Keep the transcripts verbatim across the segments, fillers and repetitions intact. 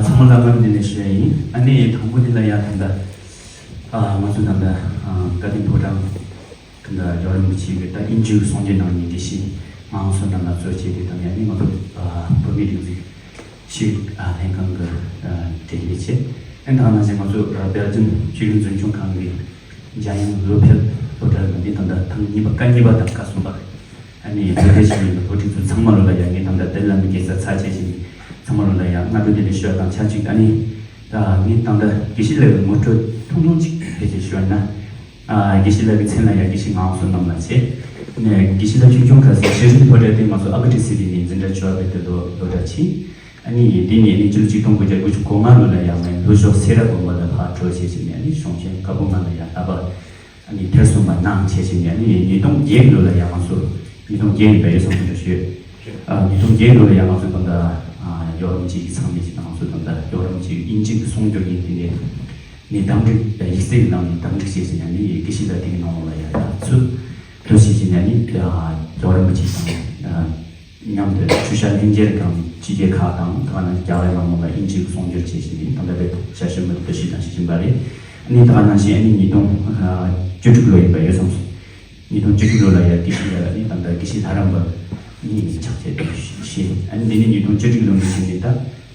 ཚང་མ་ལ་སྔ་དྲོ་བདེ་ལེགས་ཞུ་ཡ་ཡིན། ཨ་ནི་དང་པོ་འདི་ལ་ཡ་ད་ལྟ་ཨ་ང་ཚོ་ད་ལྟ་ཨ་བཀའ་དྲིན་ཕོ་བྲང་ད་ལྟ་རྒྱལ་བ་རིན་པོ་ཆེ་གི་ད་དབྱིན་ཇིའི་གསུང་བཤད་གནང་མཁན་དགེ་བཤེས་ངག་དབང་བསོད་ནམས་ལགས་གཙོ་བྱས་ཏེ་དང་ཡ་ནི་ང་ཚོ་ཨ་བོད་མིའི་སྒྲིག་འཛུགས་ཤེས་རིག་ཨ་ལྷན་ཁང་གི་ཨ་གྲས་ལས་བྱེད། ཨ་ནི་ད་ག་ནང་བཞིན་ང་ཚོ་ཨ་སྦེལ་ཇམ་ཆོས་རིག་མཛོད་ཆུང་ཁང་གི་འཇམ་དབྱངས་བློ་འཕེལ་སློབ་གྲྭ་ལ་འདི་ད་ལྟ་ཐེངས་གཉིས་པ་བཀའ་གཉིས་པ་དང་བཀའ་གསུམ་པ། ཨ་ནི་བོད་སྡེ་ཆེན་མོའི་བོད་སྒྲིག་འཛུགས་ཚང་མ་ལོ་ལ་ཡ་ངས་ད་ལྟ་དེ་ལ་མི་དགེ་རྩ་ཚར་བྱས་ཤིང་ཚང་མ་ལོ་ལ་ཡ་སྔ་དྲོ་བདེ་ལེགས་ཞུ་བ་དང་ཆབས་ཅིག་ཨ་ནི་ད་ངས་ད་ལྟ་དགེ་བཤེས་ལགས་ཀྱི་ངོ་སྤྲོད་ཐུང་ཐུང་ཅིག་ཕལ་ཆེར་ཞུ་བ་ཡིན་ན། ཨ་དགེ་བཤེས་ལགས་ཀྱི་མཚན་ལ་ཡ་དགེ་བཤེས་ངག་དབང་བསོད་ནམས་ལགས་བྱས། ནས་དགེ་བཤེས་ལགས་ཆུང་ཆུང་ཁ་སང་ཤེས་རིག་ཕོ་བྲང་དེ་ང་ཚོ་ཨ་ཀ་ཊི་སི་ཊི་ནས་འཛིན་གྲྭ་བཅུ་པ་བར་དུ་ལོ་ལོ་གྲྭ་ཕྱིན། ཨ་ནི་དེ་ནས་ཨ་ནི་ཕྱི་ལོ་ཆིག་སྟོང་དགུ་བརྒྱ་དགུ་བཅུ་གོ་ལྔ་ལོ་ལ་ཡ་ངས་ལྷོ་ཕྱོགས་སེ་ར་དགོན་པ་ལ་ཕར་འགྲོ་བྱས་ཕྱིན་ནས་ཨ་ནི་གཞུང་ཆེན་བཀའ་པོད་ལྔ་ལ་ཡ་བསླབ་པ་ཨ་ནི་ཐེར་སོང་བ་གནང་བྱས་ཕྱིན་ནས་ཨ་ནི་ཉིས་སྟོང་བརྒྱད་ལོ་ལ་ཡ་ང་ཚོ་ཉིས་སྟོང་བརྒྱད་ཡིན་པ་ཡོད་སོང་ཟེར་ཞུས། ཨ་ཉིས་སྟོང་བརྒྱད་ལོ་ལ་ཡ་ང་ཚོ་ད་ལྟ་ཨ་རྒྱལ་བ་རིན་པོ་ཆེ་གི་ཚང་མས་ཅིག་ང་ཚོ་ད་ལྟ་རྒྱལ་བ་རིན་པོ་ཆེ་གི་དབྱིན་ཇི་གི་གསུང་སྒྱུར་ཡིན་དེ་ནས་ནས་གདམས་ངག་ཡིག་གཟུགས་ནང་ནས་གདམས་ངག་བྱས་ཟིན་ཡ་ནི་དགེ་བཤེས་ལགས་དེ་གི་ནང་ལ་ཡ་ཡ་ཚུད། ལྟོས་ཤིག་བྱས་ནས་ནི་རྒྱལ་བ་རིན་པོ་ཆེ་དང་མཉམ་དུ་ཆོས་ཞབས་ལྷན་རྒྱས་ཀྱང་ཕྱི་རྒྱལ་ཁག་དང་ད་ག་ནང་རྒྱ་གར་ནང་ལོགས་ལ་དབྱིན་ཇིའི་གསུང་སྒྱུར་བྱས་ཤིང་ནི་ད་ལྟ་བའི་ཞབས་ཞུ་མུ་མཐུད་ཞུས་དང་ཞུ་བཞིན་པ་རེད། ནི་ད་ག་ནང་བཞིན་ནི་ཉིས་སྟོང་བཅུ་དྲུག་ལོ་ཡིན་པ་ཡོད་སོང་ཟིན། ཉིས་སྟོང་བཅུ་དྲུག་ལོ་ལ་ཡ་དགེ་བཤེས་ལ་ནི་ད་ལྟ་དགེ་བཤེས་ལྷ་རམས་པ་ནི་ཕྱག་འཚལ་ཏེ་བཞེས། ཨ་ནི་འདི་ནི་ཉིས་སྟོང་བཅུ་དྲུག་ལོ་ནས་བྱས་ནས་ད་ད་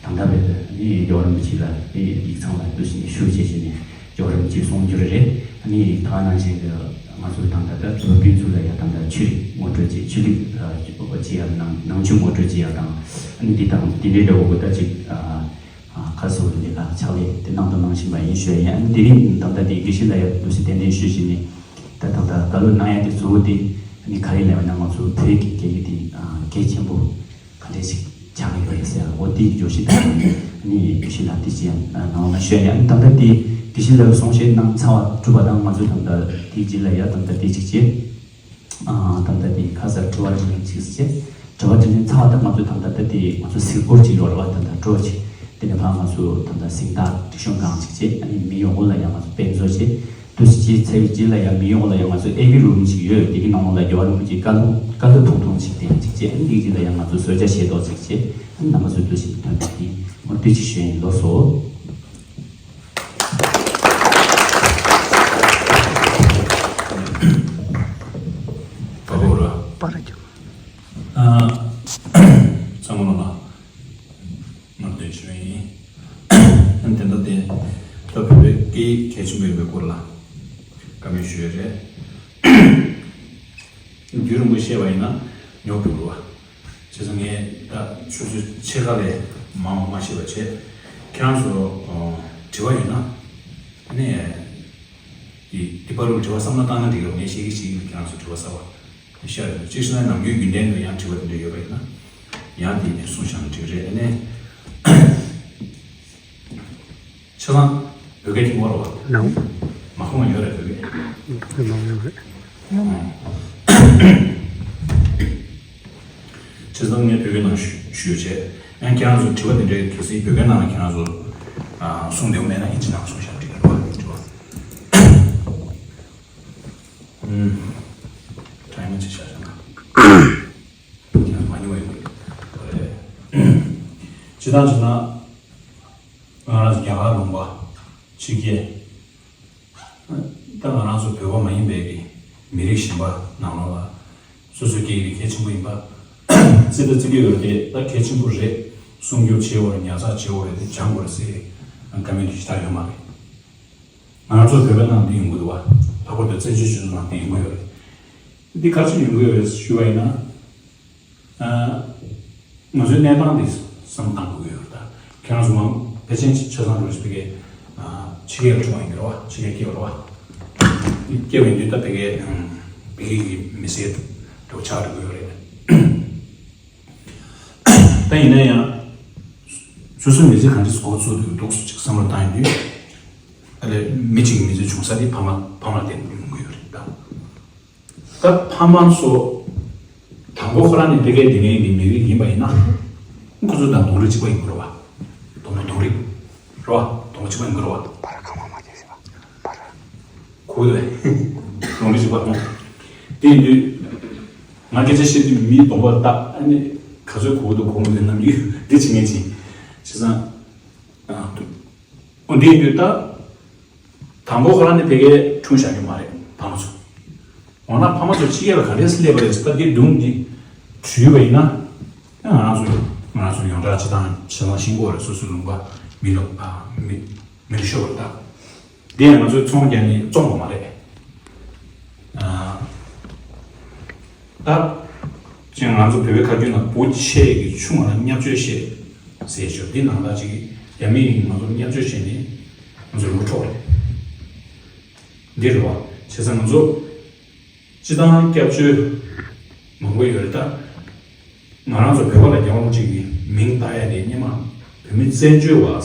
ལྟ་བའི་ནི་རྒྱལ་བ་རིན་པོ་ཆེ་ལ་ནི་ཡིག་ཚང་ལ་འདུ་ཞིང་ཞུ་བྱས་ཤིང་ནི། རྒྱལ་བ་རིན་པོ་ཆེའི་གསུང་སྒྱུར་རེད། ཨ་ནི་ད་ག་ནང་བཞིན་གྱི་ང་ཚོ་དང་ད་ལྟ་བོད་ཕན་ཚུན་ལ་ཡ་དང་ད་ཆོས་རིག་ངོ་སྤྲོད་བྱེད་ཆོས་ལུགས་ཨ་བྱེད་ཡ་ནང་ནང་ཆོས་ངོ་སྤྲོད་བྱེད་ཡ་དང་ཨ་ནི་འདི་དང་འདི་འདྲའི་འདྲ་བོ་གོ་ད་ཅིག་ཨ་ཨ་ཁ་སོ་ལས་ལ་ཕྱག་ལས་དེ་གནང་དང་གནང་བཞིན་པ་ཡིན་ཞུ་ཡ་ཡིན། ཨ་ནི་དེ་རིང་ད་ལྟ་དེ་དགེ་བཤེས་ལ་ཡ་འདུག་སེ་གདན་འདྲེན་ཞུས་བཞིན་ནི་ད་ད་ད་བཀའ་སློབ་གནང་ཡ་དེ་གཙོ་བོ་དེ་ཨ་ནི་ག་རེ་ལབ་ན་ང་ཚོ་བོད་ཀྱི་སྐད་ཡིག་དེ་ཨ་གལ་ཆེན་པོ། ག་འདྲས་ཞིག་སྦྱང་གི་ཡོད་རེད་ཟེར་འོ་དེའི་བརྗོད་གཞི་དང་ནི་དགེ་བཤེས་ལགས་དེ་ཅི་ཡང་གནང་བ་ཞུ་ཡ་ཡང་ད་ལྟ་དེ་དགེ་བཤེས་ལགས་གསུང་བཤད་གནང་ཚར་བ་གྲུབ་པ་དང་ང་ཚོ་ད་ལྟ་དེའི་རྗེས་ལ་ཡ་ད་ལྟ་དེ་ཅིག་བྱས། ཨ་ད་ལྟ་དེ་ཁ་སང་དྲི་བ་དྲིས་ལན་ཅིག་བྱས། དྲི་བ་དྲིས་ལན་ཚར་བ་དང་ང་ཚོ་ད་ལྟ་ད་དེ་ང་ཚོ་གཟིགས་སྐོར་ཅིག་ཡོད་རེད་བ། ད་ལྟ་སྤྲོ་ཅིག་དེ་ནས་ཕར་ང་ཚོ་ད་ལྟ་གཟེངས་རྟགས་སྒྲིག་གཤོམ་སྒང་ཅིག་བྱས། ཨ་ནི་མི་ཡོང་གོ་ལ་ཡ་ང་ཚོ་དཔེ་མཛོད་བྱས། དུས་ཕྱིས་ཚེ་བའི་རྗེས་ལ་ཡང་མི་ཡོང་ལ་ཡང་ང་ཚོ་ཨེ་བི་རུམ་ཞིག་ཡོད། དེ་གི་ནང་ལ་རྒྱལ་བ་རིན་པོ་ཆེའི་བཀའ་སློབ་བཀའ་སློབ་ཐུང་ཐུང་ཞིག་དེ་ཡང་ཅིག་བྱས། ཨ་ནི་དེ་གི་རྗེས་ལ་ཡང་ང་ཚོ་གསོལ་ཇ་བཞེས་ཏོག་ཅིག་བྱས། ཨ་ནི་རྣམ་པ་ཚོ་ཐུགས་ཆེ་ཐོན་པ་དེ་ངོ་སྤྲོད་ཅིག་ཞུ་ཡིན། ལགས་སོ། པ་ར་ཨ་ཚང་མ་ལ། ང་བསྟན་ཞུ་ཡིན། ཨ་ནི་དེ་འདྲ་དེ་ད་བོད་པའི་སྐད་ཡིག་གལ་ཆེན་པོ་ཡིན་པའི་སྐོར་ལ་བཀའ་མོལ་ཞུ་ཡ་རེད། རྒྱུན་རིང་པོ་བཤད་པ་ཡིན་ན་ཉོབ་འགྲོ་བ། བྱས་ཙང་ངས་ད་ཆུ་ཚོད་ཕྱེད་ཀ་ལས་མང་བ་མ་བཤད་པ་བྱས། ཁྱེད་རང་ཚོ་དྲི་བ་ཡོད་ན་ཨ་ནི་དེ་དེ་བར་དུ་དྲི་བ་བསམ་བློ་བཏང་ན་འགྲིག་གི་རེད། ངས་བཤད་ཀྱི་བཤད་ཀྱི་ཁྱེད་རང་ཚོ་དྲི་བ་གསར་བ། ཤར་ཡོང་། གཅིག་བྱས་ན་ནམ་རྒྱུན་རྒྱུན་ལྡན་དུ་ཡང་དྲི་བ་དེ་འདྲ་ཡོད་པ་ཡིན་ན། ཡང་དེ་ནས་གསུངས་བཞག་ན་འགྲིག་རེད། ཨ་ནི། ཆ་ཚང་བོད་སྐད་ཁྱེད་མོ་རོ། ནའུ། མ་ཁོང་ཡོད་རེད་བོད་སྐད། བོད་སྐད་མ་ཡོད་རེད། ཨང་། ཆ་ཚང་ངས་བོད་སྐད་ནང་ཞུ་ཞུས་བྱས། ཡང་ཁྱེད་རང་ཚོ་དྲི་བ་དེ་འདྲའི་གལ་སྲིད་བོད་སྐད་ནང་ལ་ཁྱེད་རང་ཚོ་ཨ་གསུང་འདོད་མེད་ན་ཡིན་གཅིག་ནང་གསུང་བཞག་འགྲིག་རེད་བ། དྲི་བ། ཨུམ། ཊའིམ་ཅིག་བཞག་བཞག་ན། ཡང་མ་ཉོ་བ་ཡོད་རེད། སྤྱིར་བཏང་བྱས་ན་ང་རང་ཚོ་རྒྱ་གར་ལུང་པ་ཕྱི་རྒྱལ། ད་ང་རང་ཚོ་བོད་པ་མ་ཡིན་པའི་གི་མི་རིགས་གཞན་པ་ནང་ལོགས་ལ་སོ་སོའི་སྐད་ཡིག་གལ་ཆེན་པོ་ཡིན་པ་བརྩི་ད་བརྩི་གི་ཡོད་རེད། ད་གལ་ཆེན་པོ་རེད། སྲུང་སྐྱོབ་བྱེད་དགོས་རེད། ཉར་ཚགས་བྱེད་དགོས་རེད། དེ་སྦྱང་དགོས་རེད་ཟེར་བཀའ་མོལ་དེ་ཞེ་དྲག་ཡོད་མ་རེད། ང་རང་ཚོ་བོད་པའི་ནང་འདི་ཡོང་གི་འདུག་བ། ལྷག་པར་དུ་བཙན་བྱོལ་སྤྱི་ཚོགས་ནང་འདི་ཡོང་གི་ཡོད་རེད། འདི་ག་རེ་བྱས་ནས་ཡོང་གི་ཡོད་རེད་ཞུས་པ་ཡིན་ན། ཨ། ང་ཚོའི་གནས་སྟངས་འདི་བསམ་བློ་བཏང་དགོས་ཀྱི་ཡོད་རེད་ད། ཁྱེད་རང་ཚོ་མང་ཕལ་ཆེར་ཆ་ཚང་འགྲོ་ཞིག་ཕ་གིའི་ཨ་ཕྱི་རྒྱལ་ལ་བྱུང་བ་ཡིན་གྱི་རེད་བ། ཕྱི་རྒྱལ་སྐྱེས་པ་རེད་བ། སྐྱེས་པ་ཡིན་དུས་ད་ཕ་གིའི་ཨ་ཕ་གི་གི་མི་སེར་འདྲ་བོ་ཆགས་འགྲོ་གི་ཡོད་རེད། ད་ཡིན་ན་ཡང་། སོ་སོའི་མི་ཚེ་གང་འདྲས་འགོ་བཙུགས་འདུག་འདུག་སུ་ཅིག་བསམ་བློ་བཏང་ཡོང་དུས། ཨ་ལས་མི་གཅིག་གི་མི་ཚེ་བྱུང་ས་དེ་ཕ་མ་ཕ་མ་ལ་བརྟེན་ནས་ཡོང་གི་ཡོད་རེད་ད། ད་ཕ་མ་ཚོ་དང་པོ་ཁོ་རང་ནི་ཕ་གིའི་དེ་ངའི་གི་མི་རིགས་ཡིན་པ་ཡིན་ན། ཁོ་ཚོ་དང་གདོང་རིས་གཅིག་པ་ཡིན་དགོས་རེད་བ། གདོང་རིས་གདོང་རིས་རེད་བ། གདོང་གཅིག་པ་ཡིན་དགོས་རེད་བ། བར་ཁ་མ་མ་བྱས་ཤེས་པ་བར། གོ་བས། གདོང་རིས་གཅིག་པ་ཨང་། དེ་ཡིན་དུས། ང་སྐད་ཆ་བཤད་དུས་མིའི་གདོང་པ་ལྟ། ཨ་ནི་ག་ཚོད་གོ་འདུག་གོ་མི་འདུག་རྣམ་འགྱུར་འདི་བྱེད་མཁན་ཅིག་བྱས་ཙང་། ཨ། འོ་འདི་ཡིན་དུས་ད། དང་པོ་ཁོ་རང་ནི་ཕ་གིར་འཁྲུངས་བཞག་གི་མ་རེད། ཕ་མ་ཚོ། འོ་ན་ཕ་མ་ཚོ་ཕྱི་རྒྱལ་ལ་ག་འདྲས་སླེབས་པ་རེད་ཟེར། ད་འདི་སྒྲུང་འདི་བྲིས་པ་ཡིན་ན། ང་རང་ཚོ་ང་རང་ཚོ་ཡོངས་གྲགས་སྤྱི་བཏང་ཕྱི་ལ་ཤེས་དགོས་རེད། སོ་སོའི་ལུང་པ་མི་ལ། ཨ། མི་མི་ཤོར་བ་ད། འདི་ཡང་ང་ཚོས་ཚོང་རྒྱག་ནས་བཙོང་བ་མ་རེད། ཨ། ད་ཅིག་ང་ཚོ་བོད་པའི་ཁ་རྒྱུན་ན་བུ་ཆེ་གི་ཆུང་བ་ལ་བརྙས་བཅོས་བཤད་ཟེར་ཞོར། འདི་ནང་ལ་ཅིག་རྒྱ་མི་ཡིས་ང་ཚོ་བརྙས་བཅོས་བྱས་ནས་ང་ཚོ་ལུང་འཕྲོག་རེད། འདི་རེད་བ། བྱས་ཙང་ང་ཚོ་སྤྱི་བཏང་སྐྱབས་བཅོལ་མང་པོ་ཡོད་རེད། ད་ང་རང་ཚོ་བོད་པ་ལ་རྒྱལ་དབང་གཅིག་གི་མིང་བཏགས་ཡ་དེ་སྔོན་མ་བོད་མི་བཙན་བྱོལ་བ།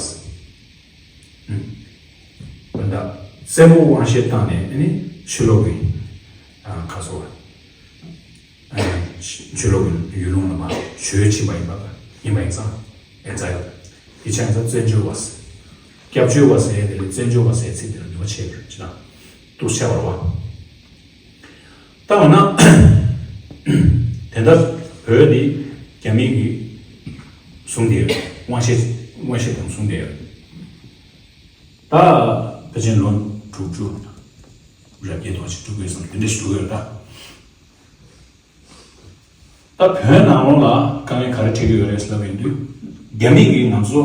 ཨུམ། ད་བཙན་པོ་དབང་ཤེད་བཏང་ནས་ཨ་ནི་ཕྱི་ལོགས་ཀྱི། ཨ། ག་ཚོད། ཨ། ཕྱི་ལོགས་ཀྱི་ཡུལ་ལུང་ལ་མར་བྲོས་ཕྱིན་པ་ཡིན་པ། ཡིན་པ་ཡིན་ཙང་། ཨེ་ཙ་ཡ། དེ་ཆ་ཡིན་ཙང་བཙན་བྱོལ་བ་ཟེར། སྐྱབས་བཅོལ་བ་ཟེར་ཡ་དེ་ལས་བཙན་བྱོལ་བ་ཟེར་ཚིག་དེ་ལ་ནུས་པ་ཆེ་བ་ཅིག་དང་། སྡུག་ཆེ་བ་རེད་བ། ད་འོ་ན་དེ་ལྟར་བོད་འདི་རྒྱ་མི་གིས་བཟུང་བསྡད་ཡོད། དབང་ཤེད་དབང་ཤེད་དང་བཟུང་བསྡད་ཡོད། ད་ཕལ་ཆེར་ལོ་དྲུག་ཅུ་རེ་བརྒྱད་ཐོག་ཅིག་འགྲོ་གི་ཡོད་བསམ། དེ་འདྲ་ཞིག་འགྲོ་གི་ཡོད་ད། ད་བོད་ནང་ལོགས་ལ་དཀའ་ངལ་ག་རེ་འཕྲད་ཀྱི་ཡོད་རེད་ཟེར་ལབ་ཡོང་དུས། རྒྱ་མི་གིས་ང་ཚོ་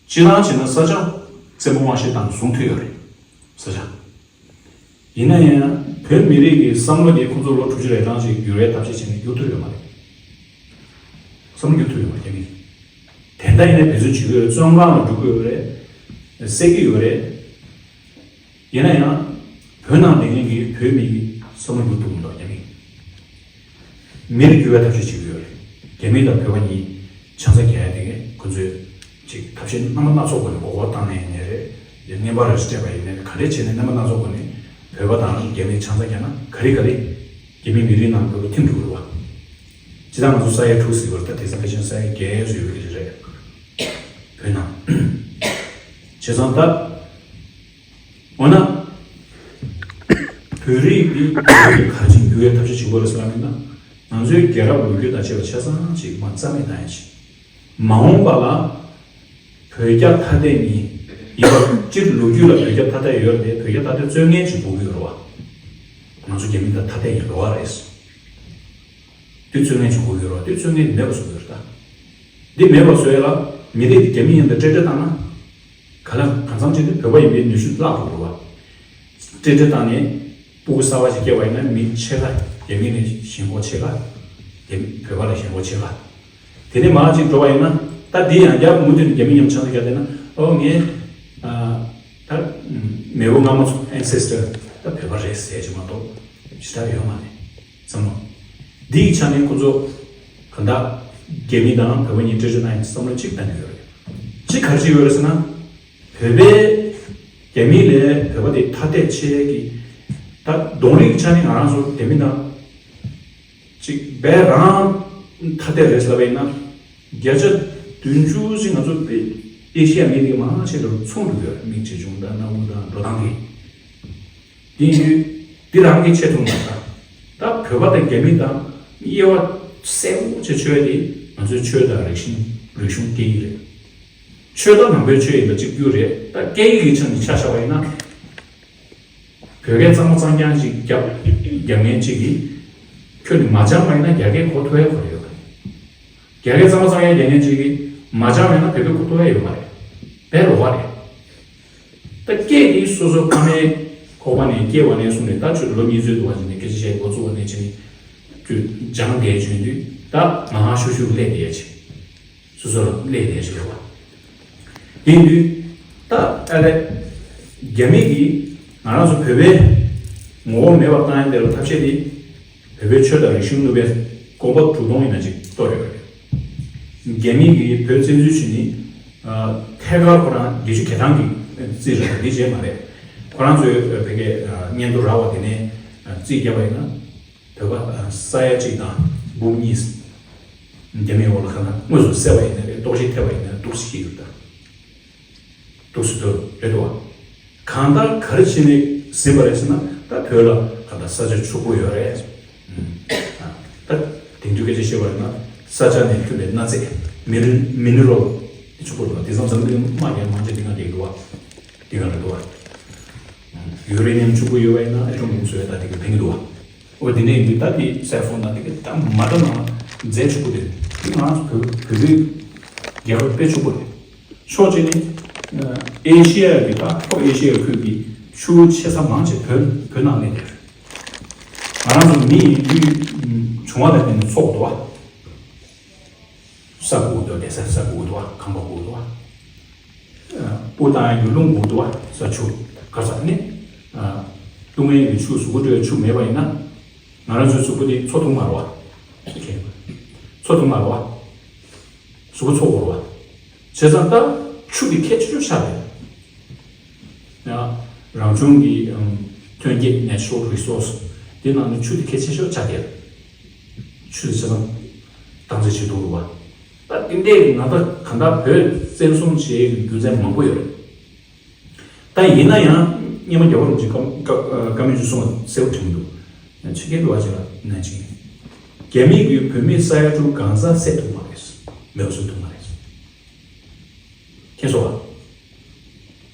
སྤྱིར་བཏང་བྱས་ན་ས་ཆ་བཙན་པོ་དབང་ཤེད་བཏང་བཟུང་ཐུབ་ཡོད་རེད། ས་ཆ། ཡིན་ན་ཡང་བོད་མི་རིགས་ཀྱི་བསམ་བློ་དེ་ཁོང་ཚོ་ལོ་དྲུག་ཅུ་རེ་གྲངས་ཤིག་བསྒྱུར་བའི་ཐབས་ཤེས་བྱས་ནས་བསྒྱུར་ཐུབ་ཡོད་མ་རེད། བསམ་བློ་བསྒྱུར་ཐུབ་ཡོད་མ་རེད། རྒྱ་མི་གིས། དེ་འདྲ་ཡིན་ན་འབད་བརྩོན་བྱེད་ཀྱི་ཡོད་རེད། བཙོན་ཁང་ལ་འགྲོ་གི་ཡོད་རེད། བསད་ཀྱི་ཡོད་རེད། ཡིན་ན་ཡང་། བོད་ནང་བསྡད་མཁན་གྱི་བོད་མི་གི་བསམ་བློ་འགྱུར་ཐུབ་མི་འདུག་རྒྱ་མི། མིར་འགྱུར་བའི་ཐབས་ཤེས་བྱེད་ཀྱི་ཡོད་རེད། རྒྱ་མི་དང་བོད་པ་གཉིས་ཆང་ས་རྒྱག་ཡ་དེ་གས་ཁོ་ཚོས་ཅིག་ཐབས་ཤེས་རྣམ་པ་སྣ་ཚོགས་སྒོ་ནས་མགོ་སྐོར་བཏང་ནས་ཡིན་ནའི་རེད། རྔན་པ་རེ་སྤྲད་པ་ཡིན་ནའི་རེད། ག་རེ་བྱས་ནས་རྣམ་པ་སྣ་ཚོགས་སྒོ་ནས་བོད་པ་དང་རྒྱ་མིས་ཆང་ས་རྒྱག་ན་ག་རེ་ག་རེ་རྒྱ་མི་མི་རིགས་ནང་བོད་པ་ཐིམ་འགྲོ་གི་རེད་བ། སྤྱིར་བཏང་ང་ཚོ་ས་ཡ་དྲུག་ཟེར་བ་རེད། ད་དེང་སང་ཕལ་ཆེར་ས་ཡ་བརྒྱད་ཟེར་ཡོད་ཀྱི་རེད། བོད་ནང་། བྱས་ཙང་ད། འོ་ན། བོད་རིགས་འདི་བོད་རིགས་ག་ཅིག་འགྱུར་བའི་ཐབས་ཤེས་བྱེད་དགོས་རེད་ཟེར་ལབ་ཡིན་ན། ང་ཚོའི་རྒྱལ་རབས་ལོ་རྒྱུས་དང་བཅས་པ་ཆ་ཚང་ཅིག་མ་རྩ་མེད་བཏང་ཡ་ཅིག་མ་འོངས་པ་ལ་བོད་རྒྱ་ཐ་དད་གཉིས་ཡིན་པ། སྤྱིར་ལོ་རྒྱུས་ལ་བོད་རྒྱ་ཐ་དད་ཡོད་རེད་དེ། བོད་རྒྱ་ཐ་དད་རྩོད་མཁན་ཅིག་དགོས་ཀྱི་ཡོད་རེད་བ། ང་ཚོ་རྒྱ་མི་དང་ཐ་དད་ཡིན་འགྲོ་བ་རེད། དེ་རྩོད་མཁན་ཅིག་དགོས་ཀྱི་ཡོད་རེད་བ། དེ་རྩོད་མཁན་དེ་མེད་པ་བཟོ་དགོས་རེད་ད། འདི་མེད་པ་བཟོ་ཡ་ལ་མི་རིགས་དེ་རྒྱ་མི་ཡིན་པའི་སྤྲེལ་སྤྲེལ་བཏང་ན། ག་ལ་གང་འཚམ་ཅིག་ནི་བོད་པ་ཡིན་པའི་ནུས་ཤུགས་བརླག་འགྲོ་གི་རེད་བ། སྤྲེལ་སྤྲེལ་བཏང་ནས་སྤུ་གུ་གསར་པ་ཞིག་སྐྱེ་བ་ཡིན་ན་མི་ཕྱེད་ཀ་རྒྱ་མི་ལ་ཞེན་ཁོག་ཕྱེད་ཀ། རྒྱ་མི་བོད་པ་ལ་ཞེན་ཁོག་ཕྱེད་ཀ། དེ་ནས་མར་ཅིག་འགྲོ་བ་ཡིན་ན། ད་འདི་ཡང་བསྐྱར་མུ་མཐུད་ནས་རྒྱ་མི་མཉམ་ཆང་ས་རྒྱག་བསྡད་ན། ཨོ་ངས། ཨ། ད་མེས་པོ་སྔ་མ་ཚོ་ancestor ད་བོད་པ་རེད་ཟེར་གྱི་མ་གཏོགས་ཞེ་དྲག་ཡོད་མ་རེད། བསམ་བློ། འདི་ཡི་ཆ་ནས་ཁོ་ཚོ་གང་ལྟར་རྒྱ་མི་དང་བོད་པ་གཉིས་སྤྲེལ་སྤྲེལ་བཏང་ཡ་ཅིག་བསམ་བློ་གཅིག་བཏང་གི་ཡོད་རེད། གཅིག་ག་རེ་བྱེད་ཀྱི་ཡོད་རེད་ཟེར་ན། བོད་པས་རྒྱ་མི་ལས་བོད་པ་དེ་ཐ་དད་བྱེད་ཀྱི། ད་གདོང་རིས་ཀྱི་ཆ་ནས་ང་རང་ཚོ་རྒྱ་མི་དང་ཅིག་དཔེ་རང་ཐ་དད་རེད་ལབ་པ་ཡིན་ན། བརྒྱ་ཆ་བདུན་ཅུ་ཞིག་ང་ཚོ་ཨེ་ཤི་ཡ་མི་རིགས་མང་ཆེ་ལ་མཚུངས་འགྲོ་གི་ཡོད་རེད། མིག་ཆེ་ཆུང་དང་སྣ་ཁུག་དང་འགྲོ་སྟངས་དེ། དེ་ཡིན་དུས་འདི་རང་གི་ཆེ་མཐོང་མ་རེད། ད་བོད་པ་དང་རྒྱ་མི་དང་དབྱེ་བ་གསལ་པོ་ཅིག་ཕྱེ་ཡ་དེ་ང་ཚོའི་ཆོས་དང་རིག་གཞུང་། རིག་གཞུང་སྐད་ཡིག་རེད། ཆོས་ད་ནང་པའི་ཆོས་ཡིན་པ་གཅིག་གྱུར་རེད། ད་སྐད་ཡིག་གི་ཆ་ནས་ཆ་བཞག་པ་ཡིན་ན། བོད་སྐད་གཙང་མ་གཙང་རྐྱང་ཅིག་རྒྱབ་རྒྱབ་མཁན་ཅིག་གིས་ཁྱོད་ནི་མ་སྦྱངས་པ་ཡིན་ན་རྒྱ་སྐད་གོ་ཐུབ་ཡ་ག་རེ་ཡོད་པ་རེད། རྒྱ་སྐད་གཙང་མ་གཙང་རྐྱང་རྒྱབ་མཁན་ཅིག་གིས་མ་སྦྱངས་པ་ཡིན་ན་བོད་སྐད་གོ་ཐུབ་ཡ་ཡོད་མ་རེད། དཔེ་ལོགས་ཀ་རེད། ད་སྐད་དེ་སོ་སོ་ཕ་མའི་ཁོག་པ་ནས་སྐྱེས་པ་ནས་བཟུང་ནས། ད་ཁྱོད་ལོ་གཉིས་ཚོད་འདུག་བ་ཅིག་ནས་སྐད་ཆ་བཤད་འགོ་བཙུགས་པ་ནས་བྱས་ནས་ཁྱོད་སྦྱངས་བསྡད་བྱོན་དུས། ད་ང་ཧ་ཤུག་ཤུག་སླེབས་བསྡད་ཡ་ཅིག་སོ་སོ་ལ་སླེབས་བསྡད་ཡ་ཅིག་རེད་བ། དེ་ཡིན་དུས་ད་ཨ་ལས། རྒྱ་མི་གིས་ང་རང་ཚོ་བོད་པའི་ངོ་བོ་མེད་པ་བཏང་ཡ་དེ་ལ་ཐབས་ཤེས་དེ། བོད་པའི་ཆོས་དང་རིག་གཞུང་ནུབ་པའི་གོམ་པ་དྲུག་སྟོང་ཡིན་ན་ཅིག་གཏོར་ཡོད་རེད། རྒྱ་མི་གིས་བོད་བཙན་འཛུལ་བྱས་ནས། ཨ། ཐད་ཀར་ཁོ་རང་བརྒྱད་ཅུ་གྱ་གྲངས་ཀྱི་རྩིས་རེད། འདི་བྱས་མ་རེད། ཁོ་རང་ཚོའི་བོད་སྐད་སྙན་ཐོ་རག་པ་དེ་ནས་རྩིས་བརྒྱབ་པ་ཡིན་ན། བོད་པ་ས་ཡ་གཅིག་དང་འབུམ་གཉིས། རྒྱ་མིའི་འོག་ལ་གང་ལྟར་དངོས་སུ་བསད་པ་ཡིན་ན་རེད། ལྟོགས་ཤི་ཐེབས་པ་ཡིན་ན་རེད། འདུག་སེ་ཡོད་ད། འདུག་སེ་འདུག་རེད་འདུག་བ། གང་ལྟར་ག་རེ་བྱས་ནས་ཟིན་པ་རེད་ཟེར་ན། ད་བོད་ལ་གང་ལྟར་ས་ཆ་ཕྱུག་པོ་ཡོད་རེད། ད་དེང་དུས་སྐད་ཆ་བཤད་པ་ཡིན་ན་ས་ཆ་ནས་ཐོན་པའི་གནའ་རྫས། མི་རི་མི་ནི་རོལ་དེ་ཕྱུག་པོ་རེད་པ། དེང་སང་འཛམ་གླིང་དམག་རྒྱག་དམག་ཆ་འདི་ག་རྒྱག་གི་འདུག་པ། འདི་ག་རེད་འདུག་པ། ཡུ་རེ་ནི་ཡམ་ཕྱུག་པོ་ཡོད་པ་ཡིན་ན་ཨེ་ཊོམ་བོམ་བཟོ་ཡ་ད་དེ་ག་ཕན་གི་འདུག་པ། འོ་དེ་འདྲ་ཡིན་དུས་ད་དེ་སེལ་ཕོན་དང་དེ་ག་ད་མ་འདྲ་ན་རྫས་ཕྱུག་པོ་དེ་དེ་ང་བོད་བོད་པའི་རྒྱལ་ཁབ་དཔེ་ཕྱུག་པོ་རེད། ཕྱོགས་གཅིག་ནས་ཨེ་ཤི་ཡ་གི་ད་ལྷོ་ཨེ་ཤི་ཡ་ཁུལ་གྱི་ཆུ་བོ་ཆེ་ས་མང་ཆེ་བོད་བོད་ནང་གནས་དེ་རེད། ང་རང་ཚོ་མི་ཡི་ལུས་བྱུང་བ་ལ་བརྟེན་ནས་འཚོ་དགོས་འདུག་པ། ས་དགོས་འདུག་པ། བསྡད་ས་ས་དགོས་འདུག་པ། ཁང་པ་དགོས་འདུག་པ། སྤུ་བཏང་ཡ་གི་རླུང་དགོས་འདུག་པ། ས་ཆུ་ག་ས་ནི་བཏུང་ཡ་གི་ཆུ་གཟུགས་པོ་འགྲོ་ཡ་ཆུ་མེད་པ་ཡིན་ན་ང་རང་ཚོའི་གཟུགས་པོ་དེ་འཚོ་ཐུབ་མ་རེད་པ། འཚོ་ཐུབ་མ་རེད་པ། གཟུགས་པོ་འཚོ་དགོས་རེད་པ། བྱས་ཙང་ད་ཆུ་དེ་གལ་ཆེ་ཤོས་ཆགས་རེད། ཡང་རང་བྱུང་གི་ཨམ་ཐོན་སྐྱེད་natural resource དེ་ནང་ནས་ཆུ་དེ་གལ་ཆེ་ཤོས་ཆགས་ཀྱི་རེད། ཆུ་དེ་བྱས་ཙང་བཏང་རྩིས་བྱེད་ཐུབ་རེད་པ། ད་དེ་འདྲའི་ང་ད་གང་ལྟར་བོད་བཙན་བཟུང་བྱེད་ཡས་ཀྱི་རྒྱུ་མཚན་མང་པོ་ཡོད་རེད། ད་ཡིན་ན་ཡང་སྔོན་མ་རྒྱལ་བ་རིན་པོ་ཆེ་བཀའ་བཀའ་བཀའ་མོལ་ཅིག་གསུངས་པ་གསལ་པོ་དྲན་གྱི་འདུག་ཕྱི་རྒྱལ་དུ་བ་ཅིག་ལ་ནང་ཆེན། རྒྱ་མི་གིས་བོད་མི་ས་ཡ་དྲུག་གང་ཟག་བསད་ཐུབ་མ་རེད། མེད་པ་བཟོ་ཐུབ་མ་རེད། མཁྱེན་སོང་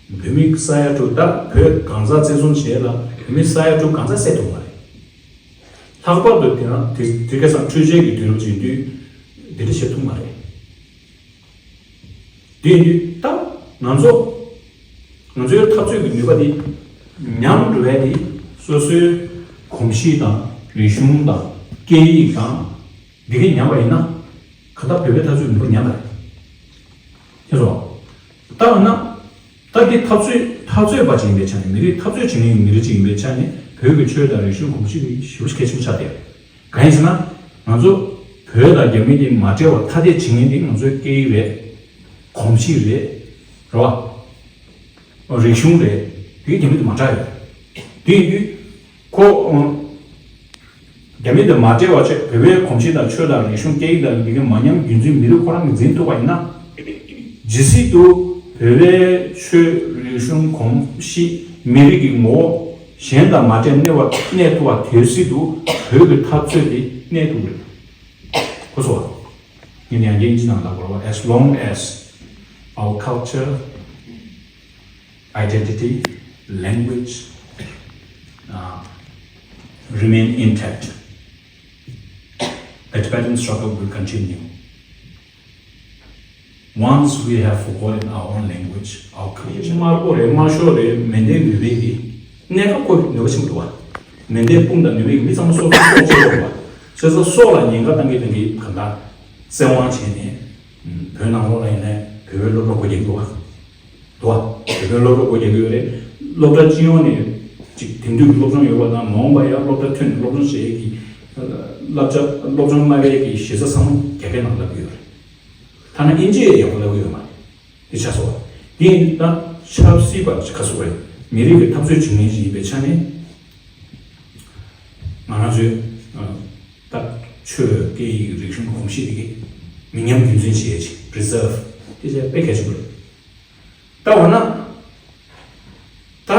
ང་། བོད་མི་ས་ཡ་དྲུག་ད་བོད་གང་ཟག་བཙན་བཟུང་བྱས་ལ་བོད་མི་ས་ཡ་དྲུག་གང་ཟག་བསད་ཐུབ་མ་རེད། ལྷག་པར་དུ་དེ་རིང་དེ་དེ་ག་སང་འཕྲུལ་ཆས་ཀྱི་དུས་རབས་ཅིག་ཡིན་དུས་འདི་འདྲ་བྱེད་ཐུབ་མ་རེད། དེ་ཡིན་དུས་ད་ང་ཚོ་ང་ཚོའི་འཐབ་རྩོད་ཀྱི་ནུས་པ་དེ་ཉམས་འགྲོ་བས་དེ་སོ་སོའི་གོམས་གཤིས་དང་རིག་གཞུང་དང་སྐད་ཡིག་དང་འདི་ག་ཉམས་པ་ཡིན་ན་ག་ད་བོད་པའི་འཐབ་རྩོད་ནུས་པ་ཉམས་པ་རེད། ཁྱེད་ཚོ། ད་འོ་ན། ད་འདི་འཐབ་རྩོད་འཐབ་རྩོད་པ་ཅིག་ཡིན་པའི་ཆ་ནས་མི་རིགས་འཐབ་རྩོད་བྱེད་མཁན་གྱི་མི་རིགས་ཅིག་ཡིན་པའི་ཆ་ནས་བོད་ཀྱི་ཆོས་དང་རིག་གཞུང་གོམས་གཤིས་ནི་ཞེ་པོ་ཅིག་གལ་ཆེན་པོ་ཆགས་བསྡད་ཡོད། གང་ཡིན་ཟེར་ན། ང་ཚོ་བོད་དང་རྒྱ་མི་དེ་མ་འབྲེལ་བ་ཐ་དད་བྱེད་མཁན་དེ་ང་ཚོའི་སྐད་ཡིག་རེད། གོམས་གཤིས་རེད། རེད་བ། རིག་གཞུང་རེད། དེ་རྒྱ་མི་དེ་མ་འདྲ་ཡོད། དེ་ཡིན་དུས། ཁོ། རྒྱ་མི་དང་མ་འབྲེལ་བ་བྱས་བོད་པའི་གོམས་གཤིས་དང་ཆོས་དང་རིག་གཞུང་སྐད་ཡིག་དང་འདི་གའི་མ་ཉམས་རྒྱུ་མཚན་མི་རིགས་ཁོ་རང་གིས་འཛིན་ཐུབ་པ་ཡིན་ན། ཇི་སྲིད་དུ་བོད་པའི་ཆོས་རིག་གཞུང་གོམས་གཤིས་མི་རིགས་ཀྱི་ངོ་བོ་གཞན་དང་མ་འདྲེས་གནས་པ་གནས་ཐུབ་པ་དེ་སྲིད་དུ་བོད་ཀྱི་འཐབ་རྩོད་དེ་གནས་ཐུབ་རེད། ཁོ་ཚོ། ངས་ཡང་དབྱིན་ཇི་ནང་ལབ་པ་རེད་བ། As long as our culture, identity, language, uh, remain intact, the Tibetan struggle will continue. Once we have forgotten our own language, our culture. དམར་པོ་རེད། དམར་ཤོག་རེད། མེ་མདའི་ནུས་པའི་གི་གནས་སྐབས་ཁོ་ནུས་པ་ཆེན་པོ་འདུག་བ། མེ་མདའི་དཔུང་དང་ནུས་པའི་གི་མི་ཚང་མ་སོ་སོ་སྲོག་གཅོད་ཡོང་བ། བྱས་ཙང་སྲོག་ལ་ཉེན་ཁ་བཏང་གི་བཏང་གི་གང་ལྟར་བཙན་དབང་བྱས་ནས་བོད་ནང་ལོགས་ལ་ཡིན་ནའི་བོད་པའི་སློབ་གྲྭ་སྒོ་རྒྱག་གི་འདུག་བ། འདུག་བ། བོད་པའི་སློབ་གྲྭ་སྒོ་རྒྱག་གི་ཡོད་རེད། སློབ་གྲྭ་སྤྱི་ཡོངས་ནས་ཅིག་དེང་དུས་ཀྱི་སློབ་སྦྱོང་ཡོད་པ་དང་མ་འོངས་པ་ཡང་སློབ་གྲྭ་ཐོན་ནས་སློབ་སྦྱོང་བྱེད་ཡས་ཀྱི་བསླབ་བྱ་སློབ་སྦྱོང་གནང་ཡས་ཀྱི་གཞི་རྩ་ཚང་མ་རྒྱ་སྐད་ནང་བསླབ་ཀྱི་ཡོད་རེད། ཐ་ན་དབྱིན་ཇི་ཡང་ཡག་པོ་བསླབ་ཀྱི་ཡོད་མ་རེད། དེ་ཆགས་སོང་བ། དེ་ཡིན་ན་ཆབ་སྲིད་པ་ག་ཚོད་རེད། མི་རིགས་ཀྱི་འཐབ་རྩོད་བྱེད་མཁན་ཞིག་ཡིན་པའི་ཆ་ནས། ང་རང་ཚོའི་ད་ཆོས་སྐད་ཡིག་རིག་གཞུང་གོམས་གཤིས་དེ་གི་མི་ཉམས་རྒྱུན་འཛིན་བྱེད་ཡས་ཅིག་preserve དེ་བྱས་དཔེ་གལ་ཆེན་པོ་རེད། ད་འོ་ན། ད་